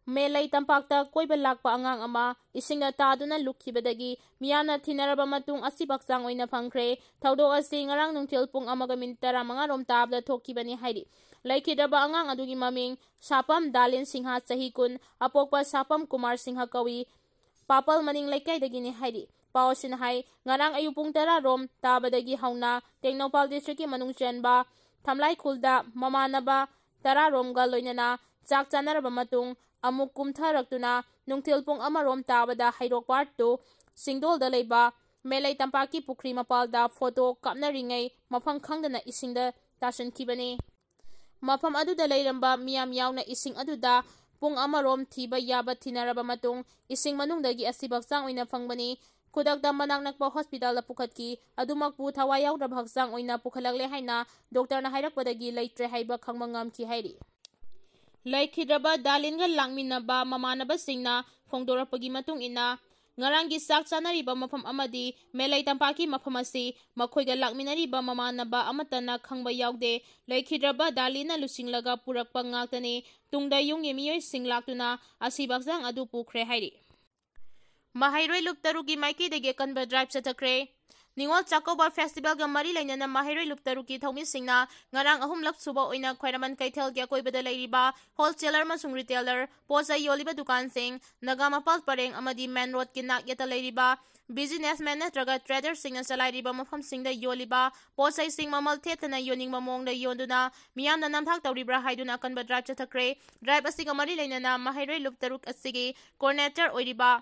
ꯃꯦꯂꯩ ꯇꯝꯄꯥꯛꯇ ꯀꯣꯏꯕ ꯂꯥꯛꯄ ꯑꯉꯥꯡ ꯑꯃ ꯏꯁꯤꯡꯗ ꯇꯥꯗꯨꯅ ꯂꯨꯞꯈꯤꯕꯗꯒꯤ ꯃꯤꯌꯥꯝꯅ ꯊꯤꯅꯔꯕ ꯃꯇꯨꯡ ꯑꯁꯤꯕ ꯍꯛꯆꯥꯡ ꯑꯣꯏꯅ ꯐꯪꯈ꯭ꯔꯦ꯫ ꯊꯧꯗꯣꯛ ꯑꯁꯤ ꯉꯔꯥꯡ ꯅꯨꯡꯊꯤꯜ ꯄꯨꯡ ꯑꯃꯒ minute ꯇꯔꯥꯃꯉꯥ ꯔꯣꯝ ꯇꯥꯕꯗ ꯊꯣꯛꯈꯤꯕꯅꯤ ꯍꯥꯏꯔꯤ꯫ ꯂꯩꯈꯤꯗ꯭ꯔꯕ ꯑꯉꯥꯡ ꯑꯗꯨꯒꯤ ꯃꯃꯤꯡ ꯁꯥꯄꯝ ꯗꯥꯂꯤꯟ ꯁꯤꯡꯍ, ꯆꯍꯤ ꯀꯨꯟ, ꯑꯄꯣꯛꯄ ꯁꯥꯄꯝ ꯀꯨꯃꯥꯔ ꯁꯤꯡꯍ ꯀꯧꯏ꯫ ꯄꯥꯄꯜ ꯃꯅꯤꯡ ꯂꯩꯀꯥꯏꯗꯒꯤꯅꯤ ꯍꯥꯏꯔꯤ꯫ ꯄꯥꯎ ꯑꯁꯤꯅ ꯍꯥꯏ, ꯉꯔꯥꯡ ꯑꯌꯨꯛ ꯄꯨꯡ ꯇꯔꯥ ꯔꯣꯝ ꯇꯥꯕꯗꯒꯤ ꯍꯧꯅ ꯇꯦꯡꯅꯧꯄꯥꯜ districtꯀꯤ ꯃꯅꯨꯡ ꯆꯟꯕ ꯊꯝꯂꯥꯏꯈꯨꯜꯗ ꯃꯃꯥꯟꯅꯕ ꯇꯔꯥ ꯔꯣꯝꯒ ꯂꯣꯏꯅꯅ ꯆꯥꯛ ꯆꯥꯅꯔꯕ ꯃꯇꯨꯡ ꯑꯃꯨꯛ ꯀꯨꯝꯊꯔꯛꯇꯨꯅ ꯅꯨꯡꯊꯤꯜ ꯄꯨꯡ ꯑꯃ ꯔꯣꯝ ꯇꯥꯕꯗ ꯍꯩꯔꯣꯛ part two ꯆꯤꯡꯗꯣꯜꯗ ꯂꯩꯕ ꯃꯦꯂꯩ ꯇꯝꯄꯥꯛꯀꯤ ꯄꯨꯈ꯭ꯔꯤ ꯃꯄꯥꯜꯗ photo ꯀꯥꯞꯅꯔꯤꯉꯩ ꯃꯐꯝ ꯈꯪꯗꯅ ꯏꯁꯤꯡꯗ ꯇꯥꯁꯤꯟꯈꯤꯕꯅꯤ꯫ ꯃꯐꯝ ꯑꯗꯨꯗ ꯂꯩꯔꯝꯕ ꯃꯤꯌꯥꯝ ꯌꯥꯎꯅ ꯏꯁꯤꯡ ꯑꯗꯨꯗ ꯄꯨꯡ ꯑꯃ ꯔꯣꯝ ꯊꯤꯕ ꯌꯥꯕ ꯊꯤꯅꯔꯕ ꯃꯇꯨꯡ ꯏꯁꯤꯡ ꯃꯅꯨꯡꯗꯒꯤ ꯑꯁꯤꯕ ꯍꯛꯆꯥꯡ ꯑꯣꯏꯅ ꯐꯪꯕꯅꯤ꯫ ꯈꯨꯗꯛꯇ ꯃꯅꯥꯛ ꯅꯛꯄ hospitalꯗ ꯄꯨꯈꯠꯈꯤ꯫ ꯑꯗꯨꯃꯛꯄꯨ ꯊꯋꯥꯏ ꯌꯥꯎꯗ꯭ꯔꯕ ꯍꯛꯆꯥꯡ ꯑꯣꯏꯅ ꯄꯨꯈꯠꯂꯛꯂꯦ ꯍꯥꯏꯅ doctorꯅ ꯍꯥꯏꯔꯛꯄꯗꯒꯤ ꯂꯩꯇ꯭ꯔꯦ ꯍꯥꯏꯕ ꯈꯪꯕ ꯉꯝꯈꯤ ꯍꯥꯏꯔꯤ꯫ ꯂꯩꯈꯤꯗ꯭ꯔꯕ ꯗꯥꯂꯤꯟꯒ ꯂꯥꯛꯃꯤꯟꯅꯕ ꯃꯃꯥꯟꯅꯕꯁꯤꯡꯅ ꯐꯣꯡꯗꯣꯔꯛꯄꯒꯤ ꯃꯇꯨꯡ ꯏꯟꯅ, ꯉꯔꯥꯡꯒꯤ ꯆꯥꯛ ꯆꯥꯅꯔꯤꯕ ꯃꯐꯝ ꯑꯃꯗꯤ ꯃꯦꯂꯩ ꯇꯝꯄꯥꯛꯀꯤ ꯃꯐꯝ ꯑꯁꯤ ꯃꯈꯣꯏꯒ ꯂꯥꯛꯃꯤꯟꯅꯔꯤꯕ ꯃꯃꯥꯟꯅꯕ ꯑꯃꯠꯇꯅ ꯈꯪꯕ ꯌꯥꯎꯗꯦ꯫ ꯂꯩꯈꯤꯗ꯭ꯔꯕ ꯗꯥꯂꯤꯟꯅ ꯂꯨꯆꯤꯡꯂꯒ ꯄꯨꯔꯛꯄ ꯉꯥꯛꯇꯅꯤ꯫ ꯇꯨꯡꯗ ꯌꯨꯝꯒꯤ ꯃꯤꯑꯣꯏꯁꯤꯡ ꯂꯥꯛꯇꯨꯅ ꯑꯁꯤꯕ ꯍꯛꯆꯥꯡ ꯑꯗꯨ ꯄꯨꯈ꯭ꯔꯦ ꯍꯥꯏꯔꯤ꯫ ꯃꯍꯩꯔꯣꯏ ꯂꯨꯞ ꯇꯔꯨꯛꯀꯤ ꯃꯥꯏꯀꯩꯗꯒꯤ ꯑꯀꯟꯕ drive ꯆꯠꯊꯈ꯭ꯔꯦ꯫ ꯅꯤꯉꯣꯜ ꯆꯥꯛꯀꯧꯕ festivalꯒ ꯃꯔꯤ ꯂꯩꯅꯅ ꯃꯍꯩꯔꯣꯏ ꯂꯨꯞ ꯇꯔꯨꯛꯀꯤ ꯊꯧꯃꯤꯁꯤꯡꯅ ꯉꯔꯥꯡ ꯑꯍꯨꯝꯂꯛ ꯁꯨꯕ ꯑꯣꯏꯅ ꯈ꯭ꯋꯥꯏꯔꯝꯕꯟ ꯀꯩꯊꯦꯜꯒꯤ ꯑꯀꯣꯏꯕꯗ ꯂꯩꯔꯤꯕ wholesaler ꯑꯃꯁꯨꯡ retailer, ꯄꯣꯠ ꯆꯩ ꯌꯣꯜꯂꯤꯕ ꯗꯨꯀꯥꯟꯁꯤꯡ, ꯅꯥꯒꯥ ꯃꯄꯥꯜ ꯄꯔꯦꯡ ꯑꯃꯗꯤ main roadꯀꯤ ꯅꯥꯛ ꯌꯦꯠꯇ ꯂꯩꯔꯤꯕ businessman ꯅꯠꯇ꯭ꯔꯒ traderꯁꯤꯡꯅ ꯆꯂꯥꯏꯔꯤꯕ ꯃꯐꯝꯁꯤꯡꯗ ꯌꯣꯜꯂꯤꯕ ꯄꯣꯠ ꯆꯩꯁꯤꯡ ꯃꯃꯜ ꯊꯦꯠꯇꯅ ꯌꯣꯟꯅꯤꯡꯕ ꯃꯑꯣꯡꯗ ꯌꯣꯟꯗꯨꯅ ꯃꯤꯌꯥꯝꯅ ꯅꯝꯊꯥꯛ ꯇꯧꯔꯤꯕ꯭ꯔꯥ ꯍꯥꯏꯗꯨꯅ ꯑꯀꯟꯕ drive ꯆꯠꯊꯈ꯭ꯔꯦ꯫ Drive ꯑꯁꯤꯒ ꯃꯔꯤ ꯂꯩꯅꯅ ꯃꯍꯩꯔꯣꯏ ꯂꯨꯞ ꯇꯔꯨꯛ ꯑꯁꯤꯒꯤ coordinator ꯑꯣꯏꯔꯤꯕ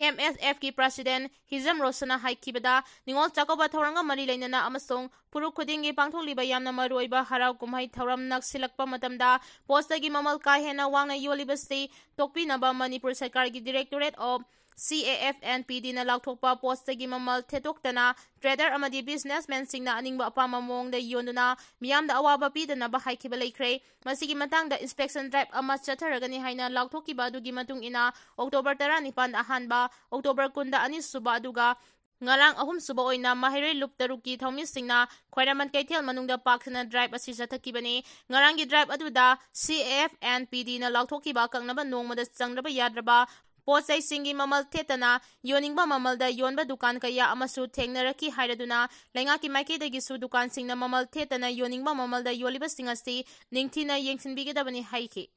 M S Fꯀꯤ president ꯍꯤꯖꯝ ꯔꯣꯁꯟꯅ ꯍꯥꯏꯈꯤꯕꯗ, ꯅꯤꯉꯣꯜ ꯆꯥꯛꯀꯧꯕ ꯊꯧꯔꯝꯒ ꯃꯔꯤ ꯂꯩꯅꯅ ꯑꯃꯁꯨꯡ ꯐꯨꯔꯨꯞ ꯈꯨꯗꯤꯡꯒꯤ ꯄꯥꯡꯊꯣꯛꯂꯤꯕ ꯌꯥꯝꯅ ꯃꯔꯨꯑꯣꯏꯕ ꯍꯔꯥꯎ ꯀꯨꯝꯍꯩ ꯊꯧꯔꯝ ꯅꯛꯁꯤꯜꯂꯛꯄ ꯃꯇꯝꯗ ꯄꯣꯠ ꯆꯩꯒꯤ ꯃꯃꯜ ꯀꯥ ꯍꯦꯟꯅ ꯋꯥꯡꯅ ꯌꯣꯜꯂꯤꯕꯁꯤ ꯇꯣꯛꯄꯤꯅꯕ ꯃꯅꯤꯄꯨꯔ ꯁꯔꯀꯥꯔꯒꯤ Directorate of C A F and P Dꯅ ꯂꯥꯎꯊꯣꯛꯄ ꯄꯣꯠ ꯆꯩꯒꯤ ꯃꯃꯜ ꯊꯦꯠꯇꯣꯛꯇꯅ trader ꯑꯃꯗꯤ businessmanꯁꯤꯡꯅ ꯑꯅꯤꯡꯕ ꯑꯄꯥꯝꯕ ꯃꯑꯣꯡꯗ ꯌꯣꯟꯗꯨꯅ ꯃꯤꯌꯥꯝꯗ ꯑꯋꯥꯕ ꯄꯤꯗꯅꯕ ꯍꯥꯏꯈꯤꯕ ꯂꯩꯈ꯭ꯔꯦ꯫ ꯃꯁꯤꯒꯤ ꯃꯇꯥꯡꯗ inspection drive ꯑꯃ ꯆꯠꯊꯔꯒꯅꯤ ꯍꯥꯏꯅ ꯂꯥꯎꯊꯣꯛꯈꯤꯕ ꯑꯗꯨꯒꯤ ꯃꯇꯨꯡ ꯏꯟꯅ October ꯇꯔꯥꯅꯤꯄꯥꯟꯗ ꯑꯍꯥꯟꯕ, October ꯀꯨꯟꯗ ꯑꯅꯤꯁꯨꯕ, ꯑꯗꯨꯒ ꯉꯔꯥꯡ ꯑꯍꯨꯝꯁꯨꯕ ꯑꯣꯏꯅ ꯃꯍꯩꯔꯣꯏ ꯂꯨꯞ ꯇꯔꯨꯛꯀꯤ ꯊꯧꯃꯤꯁꯤꯡꯅ ꯈ꯭ꯋꯥꯏꯔꯝꯕꯟ ꯀꯩꯊꯦꯜ ꯃꯅꯨꯡꯗ ꯄꯥꯛ ꯁꯟꯅ drive ꯑꯁꯤ ꯆꯠꯊꯈꯤꯕꯅꯤ꯫ ꯉꯔꯥꯡꯒꯤ drive ꯑꯗꯨꯗ C A F and P Dꯅ ꯂꯥꯎꯊꯣꯛꯈꯤꯕ ꯑꯀꯛꯅꯕ ꯅꯣꯡꯃꯗ ꯆꯪꯗꯕ ꯌꯥꯗ꯭ꯔꯕ ꯄꯣꯠ ꯆꯩꯁꯤꯡꯒꯤ ꯃꯃꯜ ꯊꯦꯠꯇꯅ ꯌꯣꯟꯅꯤꯡꯕ ꯃꯃꯜꯗ ꯌꯣꯟꯕ ꯗꯨꯀꯥꯟ ꯀꯌꯥ ꯑꯃꯁꯨ ꯊꯦꯡꯅꯔꯛꯈꯤ ꯍꯥꯏꯔꯗꯨꯅ ꯂꯩꯉꯥꯛꯀꯤ ꯃꯥꯏꯀꯩꯗꯒꯤꯁꯨ ꯗꯨꯀꯥꯟꯁꯤꯡꯅ ꯃꯃꯜ ꯊꯦꯠꯇꯅ ꯌꯣꯟꯅꯤꯡꯕ ꯃꯃꯜꯗ ꯌꯣꯜꯂꯤꯕꯁꯤꯡ ꯑꯁꯤ ꯅꯤꯡꯊꯤꯅ ꯌꯦꯡꯁꯤꯟꯕꯤꯒꯗꯕꯅꯤ ꯍꯥꯏꯈꯤ꯫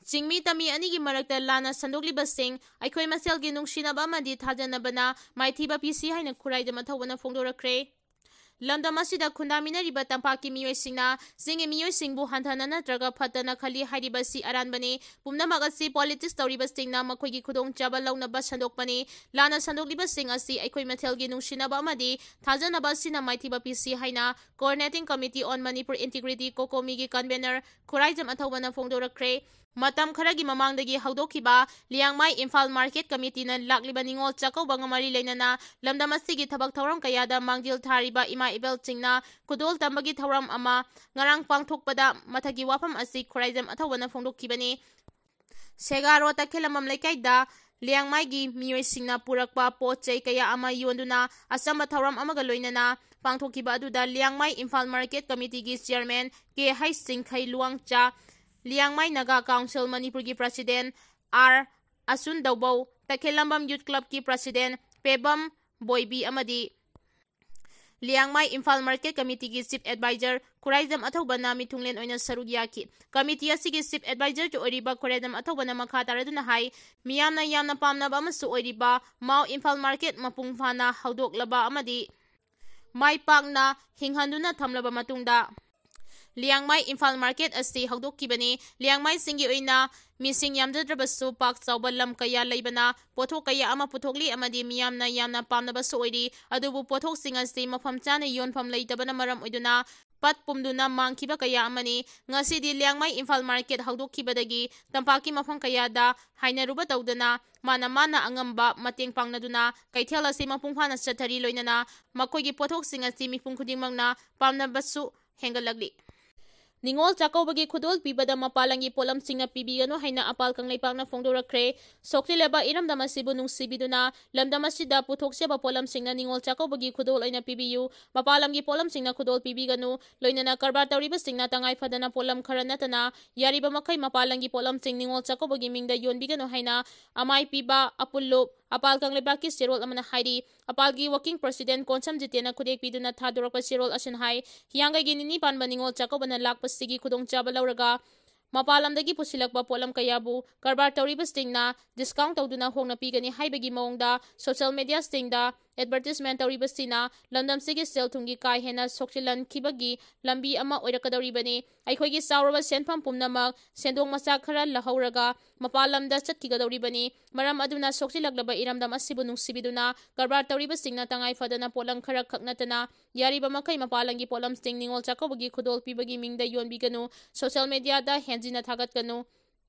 ꯆꯤꯡꯃꯤ ꯇꯝꯃꯤ ꯑꯅꯤꯒꯤ ꯃꯔꯛꯇ ꯂꯥꯟꯅ ꯁꯟꯗꯣꯛꯂꯤꯕꯁꯤꯡ ꯑꯩꯈꯣꯏ ꯃꯁꯦꯜꯒꯤ ꯅꯨꯡꯁꯤꯅꯕ ꯑꯃꯗꯤ ꯊꯥꯖꯅꯕꯅ ꯃꯥꯏꯊꯤꯕ ꯄꯤꯁꯤ ꯍꯥꯏꯅ ꯈꯨꯔꯥꯏꯗꯝ ꯑꯊꯧꯕꯅ ꯐꯣꯡꯗꯣꯔꯛꯈ꯭ꯔꯦ꯫ ꯂꯝꯗꯝ ꯑꯁꯤꯗ ꯈꯨꯟꯗꯥꯃꯤꯟꯅꯔꯤꯕ ꯇꯝꯄꯥꯛꯀꯤ ꯃꯤꯑꯣꯏꯁꯤꯡꯅ ꯆꯤꯡꯒꯤ ꯃꯤꯑꯣꯏꯁꯤꯡꯕꯨ ꯍꯟꯊꯅ ꯅꯠꯇ꯭ꯔꯒ ꯐꯠꯇꯅ ꯈꯜꯂꯤ ꯍꯥꯏꯔꯤꯕꯁꯤ ꯑꯔꯥꯟꯕꯅꯤ꯫ ꯄꯨꯝꯅꯃꯛ ꯑꯁꯤ politics ꯇꯧꯔꯤꯕꯁꯤꯡꯅ ꯃꯈꯣꯏꯒꯤ ꯈꯨꯗꯣꯡꯆꯥꯕ ꯂꯧꯅꯕ ꯁꯟꯗꯣꯛꯄꯅꯤ꯫ ꯂꯥꯟꯅ ꯁꯟꯗꯣꯛꯂꯤꯕꯁꯤꯡ ꯑꯁꯤ ꯑꯩꯈꯣꯏ ꯃꯁꯦꯜꯒꯤ ꯅꯨꯡꯁꯤꯅꯕ ꯑꯃꯗꯤ ꯊꯥꯖꯅꯕ ꯑꯁꯤꯅ ꯃꯥꯏꯊꯤꯕ ꯄꯤꯁꯤ ꯍꯥꯏꯅ Coordinating Committee on Manipur Integrity, COCOMI ꯒꯤ convener ꯈꯨꯔꯥꯏꯖꯝ ꯑꯊꯧꯕꯅ ꯐꯣꯡꯗꯣꯔꯛꯈ꯭ꯔꯦ꯫ ꯃꯇꯝ ꯈꯔꯒꯤ ꯃꯃꯥꯡꯗꯒꯤ ꯍꯧꯗꯣꯛꯈꯤꯕ ꯂꯤꯌꯥꯡꯃꯥꯏ ꯏꯝꯐꯥꯜ ꯃꯥꯔꯀꯦꯠ ꯀꯃꯤꯇꯤꯅ ꯂꯥꯛꯂꯤꯕ ꯅꯤꯉꯣꯜ ꯆꯥꯛꯀꯧꯕꯒ ꯃꯔꯤ ꯂꯩꯅꯅ ꯂꯝꯗꯝ ꯑꯁꯤꯒꯤ ꯊꯕꯛ ꯊꯧꯔꯝ ꯀꯌꯥꯗ ꯃꯥꯡꯖꯤꯜ ꯊꯥꯔꯤꯕ ꯏꯃꯥ ꯏꯕꯦꯜꯁꯤꯡꯅ ꯈꯨꯗꯣꯜ ꯇꯝꯕꯒꯤ ꯊꯧꯔꯝ ꯑꯃ ꯉꯔꯥꯡ ꯄꯥꯡꯊꯣꯛꯄꯗ ꯃꯊꯛꯀꯤ ꯋꯥꯐꯝ ꯑꯁꯤ ꯈꯨꯔꯥꯏꯖꯝ ꯑꯊꯧꯕꯅ ꯐꯣꯡꯗꯣꯛꯈꯤꯕꯅꯤ꯫ ꯁꯦꯒꯥꯔꯣ ꯇꯈꯦꯂꯝꯕꯝ ꯂꯩꯀꯥꯏꯗ ꯂꯤꯌꯥꯡꯃꯥꯏꯒꯤ ꯃꯤꯑꯣꯏꯁꯤꯡꯅ ꯄꯨꯔꯛꯄ ꯄꯣꯠ ꯆꯩ ꯀꯌꯥ ꯑꯃ ꯌꯣꯟꯗꯨꯅ ꯑꯆꯝꯕ ꯊꯧꯔꯝ ꯑꯃꯒ ꯂꯣꯏꯅꯅ ꯄꯥꯡꯊꯣꯛꯈꯤꯕ ꯑꯗꯨꯗ ꯂꯤꯌꯥꯡꯃꯥꯏ ꯏꯝꯐꯥꯜ ꯃꯥꯔꯀꯦꯠ ꯀꯃꯤꯇꯤꯒꯤ chairman ꯀꯦ ꯍꯩꯁ ꯆꯤꯡꯈꯩ ꯂꯨꯋꯥꯡꯆꯥ, ꯂꯤꯌꯥꯡꯃꯥꯏ ꯅꯥꯒꯥ ꯀꯥꯎꯟꯁꯤꯜ ꯃꯅꯤꯄꯨꯔꯒꯤ president ꯑꯥꯔ ꯑꯁꯨꯟ ꯗꯧꯕꯧ, ꯇꯈꯦꯜꯂꯝꯕꯝ youth club ꯀꯤ president ꯄꯦꯕꯝ ꯕꯣꯏꯕꯤ ꯑꯃꯗꯤ Liangmai Imphal market ꯀꯃꯤꯇꯤꯒꯤ chief advisor Khuraijam ꯑꯊꯧꯕꯅ ꯃꯤꯊꯨꯡꯂꯦꯟ ꯑꯣꯏꯅ ꯁꯔꯨꯛ ꯌꯥꯈꯤ꯫ ꯀꯃꯤꯇꯤ ꯑꯁꯤꯒꯤ chief advisor ꯇ ꯑꯣꯏꯔꯤꯕ ꯈꯨꯔꯥꯏꯖꯝ ꯑꯊꯧꯕꯅ ꯃꯈꯥ ꯇꯥꯔꯗꯨꯅ ꯍꯥꯏ, ꯃꯤꯌꯥꯝꯅ ꯌꯥꯝꯅ ꯄꯥꯝꯅꯕ ꯑꯃꯁꯨ ꯑꯣꯏꯔꯤꯕ ꯃꯥꯎ ꯏꯝꯐꯥꯜ ꯃꯥꯔꯀꯦꯠ ꯃꯄꯨꯡ ꯐꯥꯅ ꯍꯧꯗꯣꯛꯂꯕ ꯑꯃꯗꯤ ꯃꯥꯏ ꯄꯥꯛꯅ ꯍꯤꯡꯍꯟꯗꯨꯅ ꯊꯝꯂꯕ ꯃꯇꯨꯡꯗ ꯂꯤꯌꯥꯡꯃꯥꯏ ꯏꯝꯐꯥꯜ ꯃꯥꯔꯀꯦꯠ ꯑꯁꯤ ꯍꯧꯗꯣꯛꯈꯤꯕꯅꯤ꯫ ꯂꯤꯌꯥꯡꯃꯥꯏꯁꯤꯡꯒꯤ ꯑꯣꯏꯅ ꯃꯤꯁꯤꯡ ꯌꯥꯝꯖꯗ꯭ꯔꯕꯁꯨ ꯄꯥꯛ ꯆꯥꯎꯕ ꯂꯝ ꯀꯌꯥ ꯂꯩꯕꯅ ꯄꯣꯠꯊꯣꯛ ꯀꯌꯥ ꯑꯃ ꯄꯨꯊꯣꯛꯂꯤ ꯑꯃꯗꯤ ꯃꯤꯌꯥꯝꯅ ꯌꯥꯝꯅ ꯄꯥꯝꯅꯕꯁꯨ ꯑꯣꯏꯔꯤ꯫ ꯑꯗꯨꯕꯨ ꯄꯣꯠꯊꯣꯛꯁꯤꯡ ꯑꯁꯤ ꯃꯐꯝ ꯆꯥꯅ ꯌꯣꯟꯐꯝ ꯂꯩꯇꯕꯅ ꯃꯔꯝ ꯑꯣꯏꯗꯨꯅ ꯄꯠ ꯄꯨꯝꯗꯨꯅ ꯃꯥꯡꯈꯤꯕ ꯀꯌꯥ ꯑꯃꯅꯤ꯫ ꯉꯁꯤꯗꯤ ꯂꯤꯌꯥꯡꯃꯩ ꯏꯝꯐꯥꯜ ꯃꯥꯔꯀꯦꯠ ꯍꯧꯗꯣꯛꯈꯤꯕꯗꯒꯤ ꯇꯝꯄꯥꯛꯀꯤ ꯃꯐꯝ ꯀꯌꯥꯗ ꯍꯥꯏꯅꯔꯨꯕ ꯇꯧꯗꯅ ꯃꯥꯅ ꯃꯥꯅ ꯑꯉꯝꯕ ꯃꯇꯦꯡ ꯄꯥꯡꯅꯗꯨꯅ ꯀꯩꯊꯦꯜ ꯑꯁꯤ ꯃꯄꯨꯡ ꯐꯥꯅ ꯆꯠꯊꯔꯤ꯫ ꯂꯣꯏꯅꯅ ꯃꯈꯣꯏꯒꯤ ꯄꯣꯠꯊꯣꯛꯁꯤꯡ ꯑꯁꯤ ꯃꯤꯄꯨꯝ ꯈꯨꯗꯤꯡꯃꯛꯅ ꯄꯥꯝꯅꯕꯁꯨ ꯍꯦꯟꯒꯠꯂꯛꯂꯤ꯫ ꯅꯤꯉꯣꯜ ꯆꯥꯛꯀꯧꯕꯒꯤ ꯈꯨꯗꯣꯜ ꯄꯤꯕꯗ ꯃꯄꯥꯟ ꯂꯝꯒꯤ ꯄꯣꯠꯂꯝꯁꯤꯡꯅ ꯄꯤꯕꯤꯒꯅꯨ ꯍꯥꯏꯅ ꯑꯄꯥꯜ ꯀꯪꯂꯩꯄꯥꯛꯅ ꯐꯣꯡꯗꯣꯔꯛꯈ꯭ꯔꯦ꯫ ꯁꯣꯛꯆꯤꯜꯂꯕ ꯏꯔꯝꯗꯝ ꯑꯁꯤꯕꯨ ꯅꯨꯡꯁꯤꯕꯤꯗꯨꯅ ꯂꯝꯗꯝ ꯑꯁꯤꯗ ꯄꯨꯊꯣꯛꯆꯕ ꯄꯣꯠꯂꯝꯁꯤꯡꯅ ꯅꯤꯉꯣꯜ ꯆꯥꯛꯀꯧꯕꯒꯤ ꯈꯨꯗꯣꯜ ꯑꯣꯏꯅ ꯄꯤꯕꯤꯌꯨ꯫ ꯃꯄꯥꯟ ꯂꯝꯒꯤ ꯄꯣꯠꯂꯝꯁꯤꯡꯅ ꯈꯨꯗꯣꯜ ꯄꯤꯕꯤꯒꯅꯨ꯫ ꯂꯣꯏꯅꯅ ꯀꯔꯕꯥꯔ ꯇꯧꯔꯤꯕꯁꯤꯡꯅ ꯇꯉꯥꯏ ꯐꯗꯅ ꯄꯣꯠꯂꯝ ꯈꯔ ꯅꯠꯇꯅ ꯌꯥꯔꯤꯕ ꯃꯈꯩ ꯃꯄꯥꯟ ꯂꯝꯒꯤ ꯄꯣꯠꯂꯝꯁꯤꯡ ꯅꯤꯉꯣꯜ ꯆꯥꯛꯀꯧꯕꯒꯤ ꯃꯤꯡꯗ ꯌꯣꯟꯕꯤꯒꯅꯨ ꯍꯥꯏꯅ ꯑꯃꯥꯏ ꯄꯤꯕ ꯑꯄꯨꯜꯂꯨꯞ ꯑꯄꯥꯜ ꯀꯪꯂꯩꯄꯥꯛꯀꯤ ꯆꯦꯔꯣꯜ ꯑꯃꯅ ꯍꯥꯏꯔꯤ꯫ ꯑꯄꯥꯜꯒꯤ ꯋꯥꯔꯀꯤꯡ ꯄ꯭ꯔꯁꯤꯗꯦꯟ ꯀꯣꯟꯁꯝ ꯖꯤꯇꯦꯟꯅ ꯈꯨꯗꯦꯛ ꯄꯤꯗꯨꯅ ꯊꯥꯗꯣꯔꯛꯄ ꯆꯦꯔꯣꯜ ꯑꯁꯤꯅ ꯍꯥꯏ, ꯍꯤꯌꯥꯡꯒꯩꯒꯤ ꯅꯤꯅꯤ ꯄꯥꯟꯕ ꯅꯤꯉꯣꯜ ꯆꯥꯛꯀꯧꯕꯅ ꯂꯥꯛꯄꯁꯤꯒꯤ ꯈꯨꯗꯣꯡꯆꯥꯕ ꯂꯧꯔꯒ ꯃꯄꯥꯟ ꯂꯝꯗꯒꯤ ꯄꯨꯁꯤꯜꯂꯛꯄ ꯄꯣꯠꯂꯝ ꯀꯌꯥꯕꯨ ꯀꯔꯕꯥꯔ ꯇꯧꯔꯤꯕꯁꯤꯡꯅ ꯗꯤꯁꯀꯥꯎꯟ ꯇꯧꯗꯨꯅ ꯍꯣꯡꯅ ꯄꯤꯒꯅꯤ ꯍꯥꯏꯕꯒꯤ ꯃꯑꯣꯡꯗ ꯁꯣꯁꯤꯌꯦꯜ ꯃꯦꯗꯤꯌꯥꯁꯤꯡꯗ ꯑꯦꯗꯚꯔꯇꯤꯁꯃꯦꯟ ꯇꯧꯔꯤꯕꯁꯤꯅ ꯂꯝꯗꯝꯁꯤꯒꯤ ꯁꯦꯜ ꯊꯨꯝꯒꯤ ꯀꯥ ꯍꯦꯟꯅ ꯁꯣꯛꯆꯤꯜꯍꯟꯈꯤꯕꯒꯤ ꯂꯝꯕꯤ ꯑꯃ ꯑꯣꯏꯔꯛꯀꯗꯧꯔꯤꯕꯅꯤ꯫ ꯑꯩꯈꯣꯏꯒꯤ ꯆꯥꯎꯔꯕ ꯁꯦꯟꯐꯝ ꯄꯨꯝꯅꯃꯛ ꯁꯦꯟꯗꯣꯡ ꯃꯆꯥ ꯈꯔ ꯂꯧꯍꯧꯔꯒ ꯃꯄꯥꯟ ꯂꯝꯗ ꯆꯠꯈꯤꯒꯗꯧꯔꯤꯕꯅꯤ꯫ ꯃꯔꯝ ꯑꯗꯨꯅ ꯁꯣꯛꯆꯤꯜꯂꯛꯂꯕ ꯏꯔꯝꯗꯝ ꯑꯁꯤꯕꯨ ꯅꯨꯡꯁꯤꯕꯤꯗꯨꯅ ꯀꯔꯕꯥꯔ ꯇꯧꯔꯤꯕꯁꯤꯡꯅ ꯇꯉꯥꯏ ꯐꯗꯅ ꯄꯣꯠꯂꯝ ꯈꯔ ꯈꯛ ꯅꯠꯇꯅ ꯌꯥꯔꯤꯕ ꯃꯈꯩ ꯃꯄꯥꯟ ꯂꯝꯒꯤ ꯄꯣꯠꯂꯝꯁꯤꯡ ꯅꯤꯉꯣꯜ ꯆꯥꯛꯀꯧꯕꯒꯤ ꯈꯨꯗꯣꯜ ꯄꯤꯕꯒꯤ ꯃꯤꯡꯗ ꯌꯣꯟꯕꯤꯒꯅꯨ꯫ ꯁꯣꯁꯤꯌꯦꯜ ꯃꯦꯗꯤꯌꯥꯗ ꯍꯦꯟꯖꯤꯟꯅ ꯊꯥꯒꯠꯀꯅꯨ꯫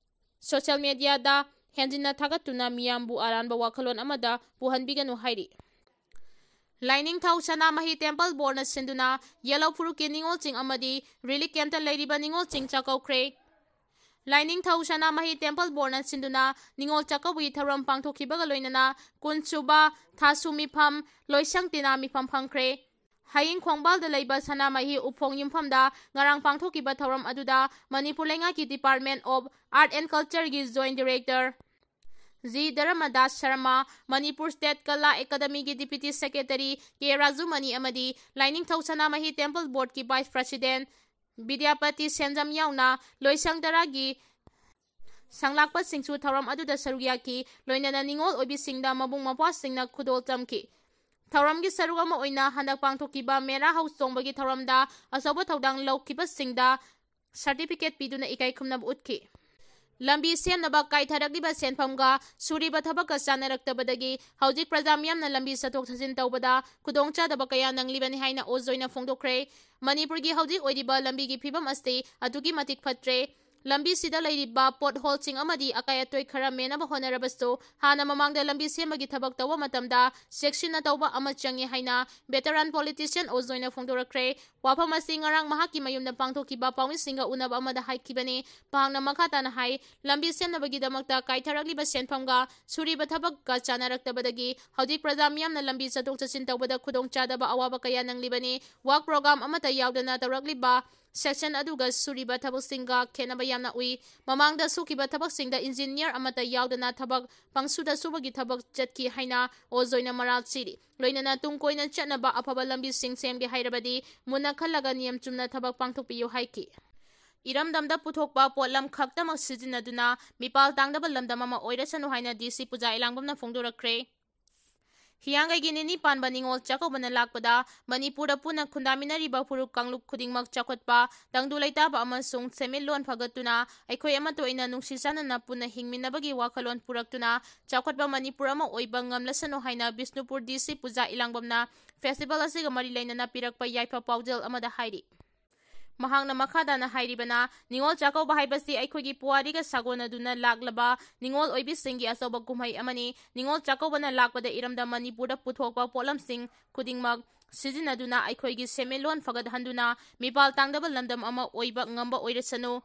ꯁꯣꯁꯤꯌꯦꯜ ꯃꯦꯗꯤꯌꯥꯗ ꯍꯦꯟꯖꯤꯟꯅ ꯊꯥꯒꯠꯇꯨꯅ ꯃꯤꯌꯥꯝꯕꯨ ꯑꯔꯥꯟꯕ ꯋꯥꯈꯜꯂꯣꯟ ꯑꯃꯗ ꯄꯨꯍꯟꯕꯤꯒꯅꯨ ꯍꯥꯏꯔꯤ꯫ ꯂꯥꯏꯅꯤꯡꯊꯧ ꯁꯅꯥꯃꯍꯤ ꯇꯦꯝꯄꯜ ꯕꯣꯔꯗꯅ ꯁꯤꯟꯗꯨꯅ ꯌꯦꯜꯍꯧ ꯐꯨꯔꯨꯞꯀꯤ ꯅꯤꯉꯣꯜꯁꯤꯡ ꯑꯃꯗꯤ ꯔꯤꯂꯤꯐ ꯀꯦꯝꯞꯇ ꯂꯩꯔꯤꯕ ꯅꯤꯉꯣꯜꯁꯤꯡ ꯆꯥꯛꯀꯧꯈ꯭ꯔꯦ꯫ ꯂꯥꯏꯅꯤꯡꯊꯧ ꯁꯅꯥꯃꯍꯤ ꯇꯦꯝꯄꯜ ꯕꯣꯔꯗꯅ ꯁꯤꯟꯗꯨꯅ ꯅꯤꯉꯣꯜ ꯆꯥꯛꯀꯧꯕꯒꯤ ꯊꯧꯔꯝ ꯄꯥꯡꯊꯣꯛꯈꯤꯕꯒ ꯂꯣꯏꯅꯅ ꯀꯨꯟꯁꯨꯕ ꯊꯥꯁꯨ ꯃꯤꯐꯝ ꯂꯣꯏꯁꯪ ꯇꯤꯅꯥ ꯃꯤꯐꯝ ꯐꯪꯈ꯭ꯔꯦ꯫ ꯍꯌꯤꯡ ꯈꯣꯡꯕꯥꯜꯗ ꯂꯩꯕ ꯁꯅꯥꯃꯍꯤ ꯎꯐꯣꯡ ꯌꯨꯝꯐꯝꯗ ꯉꯔꯥꯡ ꯄꯥꯡꯊꯣꯛꯈꯤꯕ ꯊꯧꯔꯝ ꯑꯗꯨꯗ ꯃꯅꯤꯄꯨꯔ ꯂꯩꯉꯥꯛꯀꯤ Department of Art and Cultureꯒꯤ Joint Director G Dharmadas Sharma, Manipur State Kala Academyꯒꯤ Deputy Secretary ꯀꯦ ꯔꯥꯖꯨꯃꯅꯤ ꯑꯃꯗꯤ ꯂꯥꯏꯅꯤꯡꯊꯧ ꯁꯅꯥꯃꯍꯤ ꯇꯦꯝꯄꯜ ꯕꯣꯔꯗꯀꯤ Vice President ꯕꯤꯗ꯭ꯌꯥꯄꯇꯤ ꯁꯦꯟꯖꯝ ꯌꯥꯎꯅ ꯂꯣꯏꯁꯪ ꯇꯔꯥꯒꯤ ꯁꯪꯂꯥꯛꯄꯁꯤꯡꯁꯨ ꯊꯧꯔꯝ ꯑꯗꯨꯗ ꯁꯔꯨꯛ ꯌꯥꯈꯤ꯫ ꯂꯣꯏꯅꯅ ꯅꯤꯉꯣꯜ ꯑꯣꯏꯕꯤꯁꯤꯡꯗ ꯃꯕꯨꯡ ꯃꯧꯄ꯭ꯋꯥꯁꯤꯡꯅ ꯈꯨꯗꯣꯜ ꯇꯝꯈꯤ꯫ ꯊꯧꯔꯝꯒꯤ ꯁꯔꯨꯛ ꯑꯃ ꯑꯣꯏꯅ ꯍꯟꯗꯛ ꯄꯥꯡꯊꯣꯛꯈꯤꯕ ꯃꯦꯔꯥ ꯍꯧ ꯆꯣꯡꯕꯒꯤ ꯊꯧꯔꯝꯗ ꯑꯆꯧꯕ ꯊꯧꯗꯥꯡ ꯂꯧꯈꯤꯕꯁꯤꯡꯗ certificate ꯄꯤꯗꯨꯅ ꯏꯀꯥꯏ ꯈꯨꯝꯅꯕ ꯎꯠꯈꯤ꯫ ꯂꯝꯕꯤ ꯁꯦꯝꯅꯕ ꯀꯥꯏꯊꯔꯛꯂꯤꯕ ꯁꯦꯟꯐꯝꯒ ꯁꯨꯔꯤꯕ ꯊꯕꯛꯀ ꯆꯥꯅꯔꯛꯇꯕꯗꯒꯤ ꯍꯧꯖꯤꯛ ꯄ꯭ꯔꯖꯥ ꯃꯤꯌꯥꯝꯅ ꯂꯝꯕꯤ ꯆꯠꯊꯣꯛ ꯆꯠꯁꯤꯟ ꯇꯧꯕꯗ ꯈꯨꯗꯣꯡꯆꯥꯗꯕ ꯀꯌꯥ ꯅꯪꯂꯤꯕꯅꯤ ꯍꯥꯏꯅ ꯑꯣꯖꯣꯏꯅ ꯐꯣꯡꯗꯣꯛꯈ꯭ꯔꯦ꯫ ꯃꯅꯤꯄꯨꯔꯒꯤ ꯍꯧꯖꯤꯛ ꯑꯣꯏꯔꯤꯕ ꯂꯝꯕꯤꯒꯤ ꯐꯤꯕꯝ ꯑꯁꯤ ꯑꯗꯨꯛꯀꯤ ꯃꯇꯤꯛ ꯐꯠꯇ꯭ꯔꯦ꯫ ꯂꯝꯕꯤꯁꯤꯗ ꯂꯩꯔꯤꯕ ꯄꯣꯠ ꯍꯣꯜꯁꯤꯡ ꯑꯃꯗꯤ ꯑꯀꯥꯏ ꯑꯇꯣꯏ ꯈꯔ ꯃꯦꯟꯅꯕ ꯍꯣꯠꯅꯔꯕꯁꯨ, ꯍꯥꯟꯅ ꯃꯃꯥꯡꯗ ꯂꯝꯕꯤ ꯁꯦꯝꯕꯒꯤ ꯊꯕꯛ ꯇꯧꯕ ꯃꯇꯝꯗ ꯆꯦꯛꯁꯤꯟꯅ ꯇꯧꯕ ꯑꯃ ꯆꯪꯉꯤ ꯍꯥꯏꯅ veteran politician ꯑꯣꯖꯣꯏꯅ ꯐꯣꯡꯗꯣꯔꯛꯈ꯭ꯔꯦ꯫ ꯋꯥꯐꯝ ꯑꯁꯤ ꯉꯔꯥꯡ ꯃꯍꯥꯛꯀꯤ ꯃꯌꯨꯝꯗ ꯄꯥꯡꯊꯣꯛꯈꯤꯕ ꯄꯥꯎꯃꯤꯁꯤꯡꯒ ꯎꯅꯕ ꯑꯃꯗ ꯍꯥꯏꯈꯤꯕꯅꯤ꯫ ꯃꯍꯥꯛꯅ ꯃꯈꯥ ꯇꯥꯅ ꯍꯥꯏ, ꯂꯝꯕꯤ ꯁꯦꯝꯅꯕꯒꯤꯗꯃꯛꯇ ꯀꯥꯏꯊꯔꯛꯂꯤꯕ ꯁꯦꯟꯐꯝꯒ ꯁꯨꯔꯤꯕ ꯊꯕꯛꯀ ꯆꯥꯅꯔꯛꯇꯕꯗꯒꯤ ꯍꯧꯖꯤꯛ ꯄ꯭ꯔꯖꯥ ꯃꯤꯌꯥꯝꯅ ꯂꯝꯕꯤ ꯆꯠꯊꯣꯛ ꯆꯠꯁꯤꯟ ꯇꯧꯕꯗ ꯈꯨꯗꯣꯡꯆꯥꯗꯕ ꯑꯋꯥꯕ ꯀꯌꯥ ꯅꯪꯂꯤꯕꯅꯤ꯫ Work program ꯑꯃꯠꯇ ꯌꯥꯎꯗꯅ ꯇꯧꯔꯛꯂꯤꯕ section ꯑꯗꯨꯒ ꯁꯨꯔꯤꯕ ꯊꯕꯛꯁꯤꯡꯒ ꯈꯦꯠꯅꯕ ꯌꯥꯝꯅ ꯎꯏ꯫ ꯃꯃꯥꯡꯗ ꯁꯨꯈꯤꯕ ꯊꯕꯛꯁꯤꯡꯗ engineer ꯑꯃꯠꯇ ꯌꯥꯎꯗꯅ ꯊꯕꯛ ꯄꯪꯁꯨꯗ ꯁꯨꯕꯒꯤ ꯊꯕꯛ ꯆꯠꯈꯤ ꯍꯥꯏꯅ ꯑꯣꯖꯣꯏꯅ ꯃꯔꯥꯜ ꯁꯤꯔꯤ꯫ ꯂꯣꯏꯅꯅ ꯇꯨꯡ ꯀꯣꯏꯅ ꯆꯠꯅꯕ ꯑꯐꯕ ꯂꯝꯕꯤꯁꯤꯡ ꯁꯦꯝꯒꯦ ꯍꯥꯏꯔꯕꯗꯤ ꯃꯨꯟꯅ ꯈꯜꯂꯒ ꯅꯤꯌꯝ ꯆꯨꯝꯅ ꯊꯕꯛ ꯄꯥꯡꯊꯣꯛꯄꯤꯌꯨ ꯍꯥꯏꯈꯤ꯫ ꯏꯔꯝꯗꯝꯗ ꯄꯨꯊꯣꯛꯄ ꯄꯣꯠꯂꯝ ꯈꯛꯇꯃꯛ ꯁꯤꯖꯤꯟꯅꯗꯨꯅ ꯃꯤꯄꯥꯜ ꯇꯥꯡꯗꯕ ꯂꯝꯗꯝ ꯑꯃ ꯑꯣꯏꯔꯁꯅꯨ ꯍꯥꯏꯅ ꯗꯤ ꯁꯤ ꯄꯨꯖꯥ ꯏꯂꯥꯡꯕꯝꯅ ꯐꯣꯡꯗꯣꯔꯛꯈ꯭ꯔꯦ꯫ ꯍꯤꯌꯥꯡꯒꯩꯒꯤ ꯅꯤꯅꯤ ꯄꯥꯟꯕ ꯅꯤꯉꯣꯜ ꯆꯥꯛꯀꯧꯕꯅ ꯂꯥꯛꯄꯗ ꯃꯅꯤꯄꯨꯔꯗ ꯄꯨꯟꯅ ꯈꯨꯟꯗꯥꯃꯤꯟꯅꯔꯤꯕ ꯐꯨꯔꯨꯞ ꯀꯥꯡꯂꯨꯞ ꯈꯨꯗꯤꯡꯃꯛ ꯆꯥꯎꯈꯠꯄ, ꯇꯪꯗꯨ ꯂꯩꯇꯥꯕ ꯑꯃꯁꯨꯡ ꯁꯦꯟꯃꯤꯠꯂꯣꯟ ꯐꯒꯠꯇꯨꯅ ꯑꯩꯈꯣꯏ ꯑꯃꯠꯇ ꯑꯣꯏꯅ ꯅꯨꯡꯁꯤ ꯆꯥꯟꯅꯅ ꯄꯨꯟꯅ ꯍꯤꯡꯃꯤꯟꯅꯕꯒꯤ ꯋꯥꯈꯜꯂꯣꯟ ꯄꯨꯔꯛꯇꯨꯅ ꯆꯥꯎꯈꯠꯄ ꯃꯅꯤꯄꯨꯔ ꯑꯃ ꯑꯣꯏꯕ ꯉꯝꯂꯁꯅꯨ ꯍꯥꯏꯅ ꯕꯤꯁꯅꯨꯄꯨꯔ ꯗꯤ ꯁꯤ ꯄꯨꯖꯥ ꯏꯂꯥꯡꯕꯝꯅ festival ꯑꯁꯤꯒ ꯃꯔꯤ ꯂꯩꯅꯅ ꯄꯤꯔꯛꯄ ꯌꯥꯏꯐ ꯄꯥꯎꯖꯦꯜ ꯑꯃꯗ ꯍꯥꯏꯔꯤ꯫ ꯃꯍꯥꯛꯅ ꯃꯈꯥ ꯇꯥꯅ ꯍꯥꯏꯔꯤꯕꯅ, ꯅꯤꯉꯣꯜ ꯆꯥꯛꯀꯧꯕ ꯍꯥꯏꯕꯁꯤ ꯑꯩꯈꯣꯏꯒꯤ ꯄꯨꯋꯥꯔꯤꯒ ꯁꯥꯒꯣꯟꯅꯗꯨꯅ ꯂꯥꯛꯂꯕ ꯅꯤꯉꯣꯜ ꯑꯣꯏꯕꯤꯁꯤꯡꯒꯤ ꯑꯆꯧꯕ ꯀꯨꯝꯍꯩ ꯑꯃꯅꯤ꯫ ꯅꯤꯉꯣꯜ ꯆꯥꯛꯀꯧꯕꯅ ꯂꯥꯛꯄꯗ ꯏꯔꯝꯗꯝ ꯃꯅꯤꯄꯨꯔꯗ ꯄꯨꯊꯣꯛꯄ ꯄꯣꯠꯂꯝꯁꯤꯡ ꯈꯨꯗꯤꯡꯃꯛ ꯁꯤꯖꯤꯟꯅꯗꯨꯅ ꯑꯩꯈꯣꯏꯒꯤ ꯁꯦꯟꯃꯤꯠꯂꯣꯟ ꯐꯒꯠꯍꯟꯗꯨꯅ ꯃꯤꯄꯥꯜ ꯇꯥꯡꯗꯕ ꯂꯝꯗꯝ ꯑꯃ ꯑꯣꯏꯕ ꯉꯝꯕ ꯑꯣꯏꯔꯁꯅꯨ꯫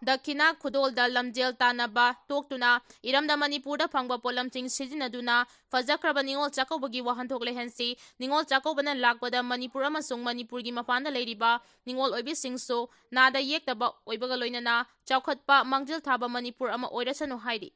ꯗꯈꯤꯅꯥ ꯈꯨꯗꯣꯜꯗ ꯂꯝꯖꯦꯜ ꯇꯥꯟꯅꯕ ꯇꯣꯛꯇꯨꯅ ꯏꯔꯝꯗꯝ ꯃꯅꯤꯄꯨꯔꯗ ꯐꯪꯕ ꯄꯣꯠꯂꯝꯁꯤꯡ ꯁꯤꯖꯤꯟꯅꯗꯨꯅ ꯐꯖꯈ꯭ꯔꯕ ꯅꯤꯉꯣꯜ ꯆꯥꯛꯀꯧꯕꯒꯤ ꯋꯥꯍꯟꯊꯣꯛ ꯂꯩꯍꯟꯁꯤ꯫ ꯅꯤꯉꯣꯜ ꯆꯥꯛꯀꯧꯕꯅ ꯂꯥꯛꯄꯗ ꯃꯅꯤꯄꯨꯔ ꯑꯃꯁꯨꯡ ꯃꯅꯤꯄꯨꯔꯒꯤ ꯃꯄꯥꯟꯗ ꯂꯩꯔꯤꯕ ꯅꯤꯉꯣꯜ ꯑꯣꯏꯕꯤꯁꯤꯡꯁꯨ ꯅꯥꯗ ꯌꯦꯛꯇꯕ ꯑꯣꯏꯕꯒ ꯂꯣꯏꯅꯅ ꯆꯥꯎꯈꯠꯄ ꯃꯥꯡꯖꯤꯜ ꯊꯥꯕ ꯃꯅꯤꯄꯨꯔ ꯑꯃ ꯑꯣꯏꯔꯁꯅꯨ ꯍꯥꯏꯔꯤ꯫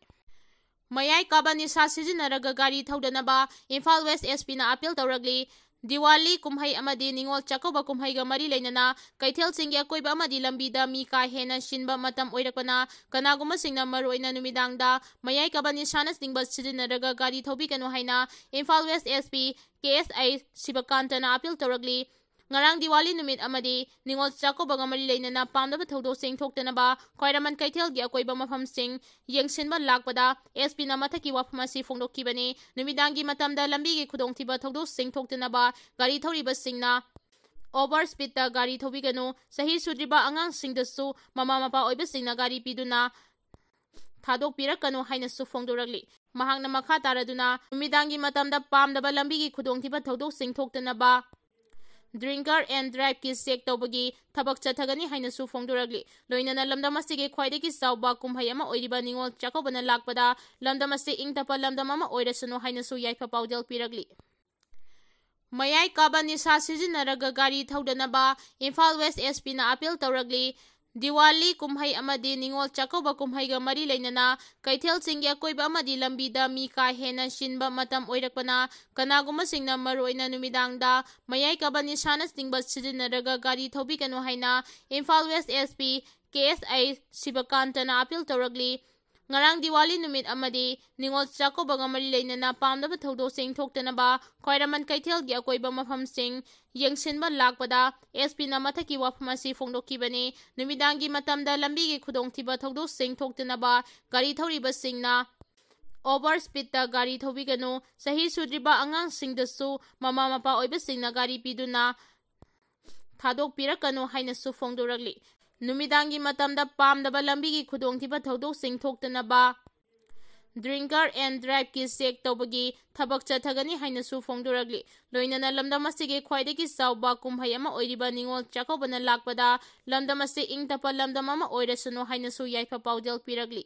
ꯃꯌꯥꯏ ꯀꯥꯕ ꯅꯤꯁꯥ ꯁꯤꯖꯤꯟꯅꯔꯒ ꯒꯥꯔꯤ ꯊꯧꯗꯅꯕ ꯏꯝꯐꯥꯜ ꯋꯦꯁ ꯑꯦꯁ ꯄꯤꯅ ꯑꯥꯄꯤꯜ ꯇꯧꯔꯛꯂꯤ꯫ ꯗꯤꯋꯥꯂꯤ ꯀꯨꯝꯍꯩ ꯑꯃꯗꯤ ꯅꯤꯉꯣꯜ ꯆꯥꯛꯀꯧꯕ ꯀꯨꯝꯍꯩꯒ ꯃꯔꯤ ꯂꯩꯅꯅ ꯀꯩꯊꯦꯜꯁꯤꯡꯒꯤ ꯑꯀꯣꯏꯕ ꯑꯃꯗꯤ ꯂꯝꯕꯤꯗ ꯃꯤ ꯀꯥ ꯍꯦꯟꯅ ꯁꯤꯟꯕ ꯃꯇꯝ ꯑꯣꯏꯔꯛꯄꯅ ꯀꯅꯥꯒꯨꯝꯕꯁꯤꯡꯅ ꯃꯔꯨꯑꯣꯏꯅ ꯅꯨꯃꯤꯗꯥꯡꯗ ꯃꯌꯥꯏ ꯀꯥꯕ ꯅꯤꯁꯥꯅꯆꯤꯡꯕ ꯁꯤꯖꯤꯟꯅꯔꯒ ꯒꯥꯔꯤ ꯊꯧꯕꯤꯒꯅꯨ ꯍꯥꯏꯅ Imphal west S P K S I ꯁꯤꯕꯀꯥꯟꯇꯅ ꯑꯥꯄꯤꯜ ꯇꯧꯔꯛꯂꯤ꯫ ꯉꯔꯥꯡ ꯗꯤꯋꯥꯂꯤ ꯅꯨꯃꯤꯠ ꯑꯃꯗꯤ ꯅꯤꯉꯣꯜ ꯆꯥꯛꯀꯧꯕꯒ ꯃꯔꯤ ꯂꯩꯅꯅ ꯄꯥꯝꯗꯕ ꯊꯧꯗꯣꯛꯁꯤꯡ ꯊꯣꯛꯇꯅꯕ ꯈ꯭ꯋꯥꯏꯔꯝꯕꯟ ꯀꯩꯊꯦꯜꯒꯤ ꯑꯀꯣꯏꯕ ꯃꯐꯝꯁꯤꯡ ꯌꯦꯡꯁꯤꯟꯕ ꯂꯥꯛꯄꯗ SP ꯅ ꯃꯊꯛꯀꯤ ꯋꯥꯐꯝ ꯑꯁꯤ ꯐꯣꯡꯗꯣꯛꯈꯤꯕꯅꯤ꯫ ꯅꯨꯃꯤꯗꯥꯡꯒꯤ ꯃꯇꯝꯗ ꯂꯝꯕꯤꯒꯤ ꯈꯨꯗꯣꯡꯊꯤꯕ ꯊꯧꯗꯣꯛꯁꯤꯡ ꯊꯣꯛꯇꯅꯕ ꯒꯥꯔꯤ ꯊꯧꯔꯤꯕꯁꯤꯡꯅ over speed ꯇ ꯒꯥꯔꯤ ꯊꯧꯕꯤꯒꯅꯨ, ꯆꯍꯤ ꯁꯨꯗ꯭ꯔꯤꯕ ꯑꯉꯥꯡꯁꯤꯡꯗꯁꯨ ꯃꯃꯥ ꯃꯄꯥ ꯑꯣꯏꯕꯁꯤꯡꯅ ꯒꯥꯔꯤ ꯄꯤꯗꯨꯅ ꯊꯥꯗꯣꯛꯄꯤꯔꯛꯀꯅꯨ ꯍꯥꯏꯅꯁꯨ ꯐꯣꯡꯗꯣꯔꯛꯂꯤ꯫ ꯃꯍꯥꯛꯅ ꯃꯈꯥ ꯇꯥꯔꯗꯨꯅ ꯅꯨꯃꯤꯗꯥꯡꯒꯤ ꯃꯇꯝꯗ ꯄꯥꯝꯗꯕ ꯂꯝꯕꯤꯒꯤ ꯈꯨꯗꯣꯡꯊꯤꯕ ꯊꯧꯗꯣꯛꯁꯤꯡ ꯊꯣꯛꯇꯅꯕ drinker and drive ꯀꯤ check ꯇꯧꯕꯒꯤ ꯊꯕꯛ ꯆꯠꯊꯒꯅꯤ ꯍꯥꯏꯅꯁꯨ ꯐꯣꯡꯗꯣꯔꯛꯂꯤ꯫ ꯂꯣꯏꯅꯅ ꯂꯝꯗꯝ ꯑꯁꯤꯒꯤ ꯈ꯭ꯋꯥꯏꯗꯒꯤ ꯆꯥꯎꯕ ꯀꯨꯝꯍꯩ ꯑꯃ ꯑꯣꯏꯔꯤꯕ ꯅꯤꯉꯣꯜ ꯆꯥꯛꯀꯧꯕꯅ ꯂꯥꯛꯄꯗ ꯂꯝꯗꯝ ꯑꯁꯤ ꯏꯪ ꯇꯞꯄ ꯂꯝꯗꯝ ꯑꯃ ꯑꯣꯏꯔꯁꯅꯨ ꯍꯥꯏꯅꯁꯨ ꯌꯥꯏꯐ ꯄꯥꯎꯖꯦꯜ ꯄꯤꯔꯛꯂꯤ꯫ ꯃꯌꯥꯏ ꯀꯥꯕ ꯅꯤꯁꯥ ꯁꯤꯖꯤꯟꯅꯔꯒ ꯒꯥꯔꯤ ꯊꯧꯗꯅꯕ ꯏꯝꯐꯥꯜ West SP ꯅ appeal ꯇꯧꯔꯛꯂꯤ꯫ ꯗꯤꯋꯥꯂꯤ ꯀꯨꯝꯍꯩ ꯑꯃꯗꯤ ꯅꯤꯉꯣꯜ ꯆꯥꯛꯀꯧꯕ ꯀꯨꯝꯍꯩꯒ ꯃꯔꯤ ꯂꯩꯅꯅ ꯀꯩꯊꯦꯜꯁꯤꯡꯒꯤ ꯑꯀꯣꯏꯕ ꯑꯃꯗꯤ ꯂꯝꯕꯤꯗ ꯃꯤ ꯀꯥ ꯍꯦꯟꯅ ꯆꯤꯟꯕ ꯃꯇꯝ ꯑꯣꯏꯔꯛꯄꯅ ꯀꯅꯥꯒꯨꯝꯕꯁꯤꯡꯅ ꯃꯔꯨꯑꯣꯏꯅ ꯅꯨꯃꯤꯗꯥꯡꯗ ꯃꯌꯥꯏ ꯀꯥꯕ ꯅꯤꯁꯥꯅꯆꯤꯡꯕ ꯁꯤꯖꯤꯟꯅꯔꯒ ꯒꯥꯔꯤ ꯊꯧꯕꯤꯒꯅꯨ ꯍꯥꯏꯅ Imphal West SP KSI ꯁꯤꯕꯀꯥꯟꯇꯅ appeal ꯇꯧꯔꯛꯂꯤ꯫ ꯉꯔꯥꯡ ꯗꯤꯋꯥꯂꯤ ꯅꯨꯃꯤꯠ ꯑꯃꯗꯤ ꯅꯤꯉꯣꯜ ꯆꯥꯛꯀꯧꯕꯒ ꯃꯔꯤ ꯂꯩꯅꯅ ꯄꯥꯝꯗꯕ ꯊꯧꯗꯣꯛꯁꯤꯡ ꯊꯣꯛꯇꯅꯕ ꯈ꯭ꯋꯥꯏꯔꯝꯕꯟ ꯀꯩꯊꯦꯜꯒꯤ ꯑꯀꯣꯏꯕ ꯃꯐꯝꯁꯤꯡ ꯌꯦꯡꯁꯤꯟꯕ ꯂꯥꯛꯄꯗ SP ꯅ ꯃꯊꯛꯀꯤ ꯋꯥꯐꯝ ꯑꯁꯤ ꯐꯣꯡꯗꯣꯛꯈꯤꯕꯅꯤ꯫ ꯅꯨꯃꯤꯗꯥꯡꯒꯤ ꯃꯇꯝꯗ ꯂꯝꯕꯤꯒꯤ ꯈꯨꯗꯣꯡꯊꯤꯕ ꯊꯧꯗꯣꯛꯁꯤꯡ ꯊꯣꯛꯇꯅꯕ ꯒꯥꯔꯤ ꯊꯧꯔꯤꯕꯁꯤꯡꯅ over speed ꯇ ꯒꯥꯔꯤ ꯊꯧꯕꯤꯒꯅꯨ, ꯆꯍꯤ ꯁꯨꯗ꯭ꯔꯤꯕ ꯑꯉꯥꯡꯁꯤꯡꯗꯁꯨ ꯃꯃꯥ ꯃꯄꯥ ꯑꯣꯏꯕꯁꯤꯡꯅ ꯒꯥꯔꯤ ꯄꯤꯗꯨꯅ ꯊꯥꯗꯣꯛꯄꯤꯔꯛꯀꯅꯨ ꯍꯥꯏꯅꯁꯨ ꯐꯣꯡꯗꯣꯔꯛꯂꯤ꯫ ꯅꯨꯃꯤꯗꯥꯡꯒꯤ ꯃꯇꯝꯗ ꯄꯥꯝꯗꯕ ꯂꯝꯕꯤꯒꯤ ꯈꯨꯗꯣꯡꯊꯤꯕ ꯊꯧꯗꯣꯛꯁꯤꯡ ꯊꯣꯛꯇꯅꯕ drinker and drive ꯀꯤ check ꯇꯧꯕꯒꯤ ꯊꯕꯛ ꯆꯠꯊꯒꯅꯤ ꯍꯥꯏꯅꯁꯨ ꯐꯣꯡꯗꯣꯔꯛꯂꯤ꯫ ꯂꯣꯏꯅꯅ ꯂꯝꯗꯝ ꯑꯁꯤꯒꯤ ꯈ꯭ꯋꯥꯏꯗꯒꯤ ꯆꯥꯎꯕ ꯀꯨꯝꯍꯩ ꯑꯃ ꯑꯣꯏꯔꯤꯕ ꯅꯤꯉꯣꯜ ꯆꯥꯛꯀꯧꯕꯅ ꯂꯥꯛꯄꯗ ꯂꯝꯗꯝ ꯑꯁꯤ ꯏꯪ ꯇꯞꯄ ꯂꯝꯗꯝ ꯑꯃ ꯑꯣꯏꯔꯁꯅꯨ ꯍꯥꯏꯅꯁꯨ ꯌꯥꯏꯐ ꯄꯥꯎꯖꯦꯜ ꯄꯤꯔꯛꯂꯤ꯫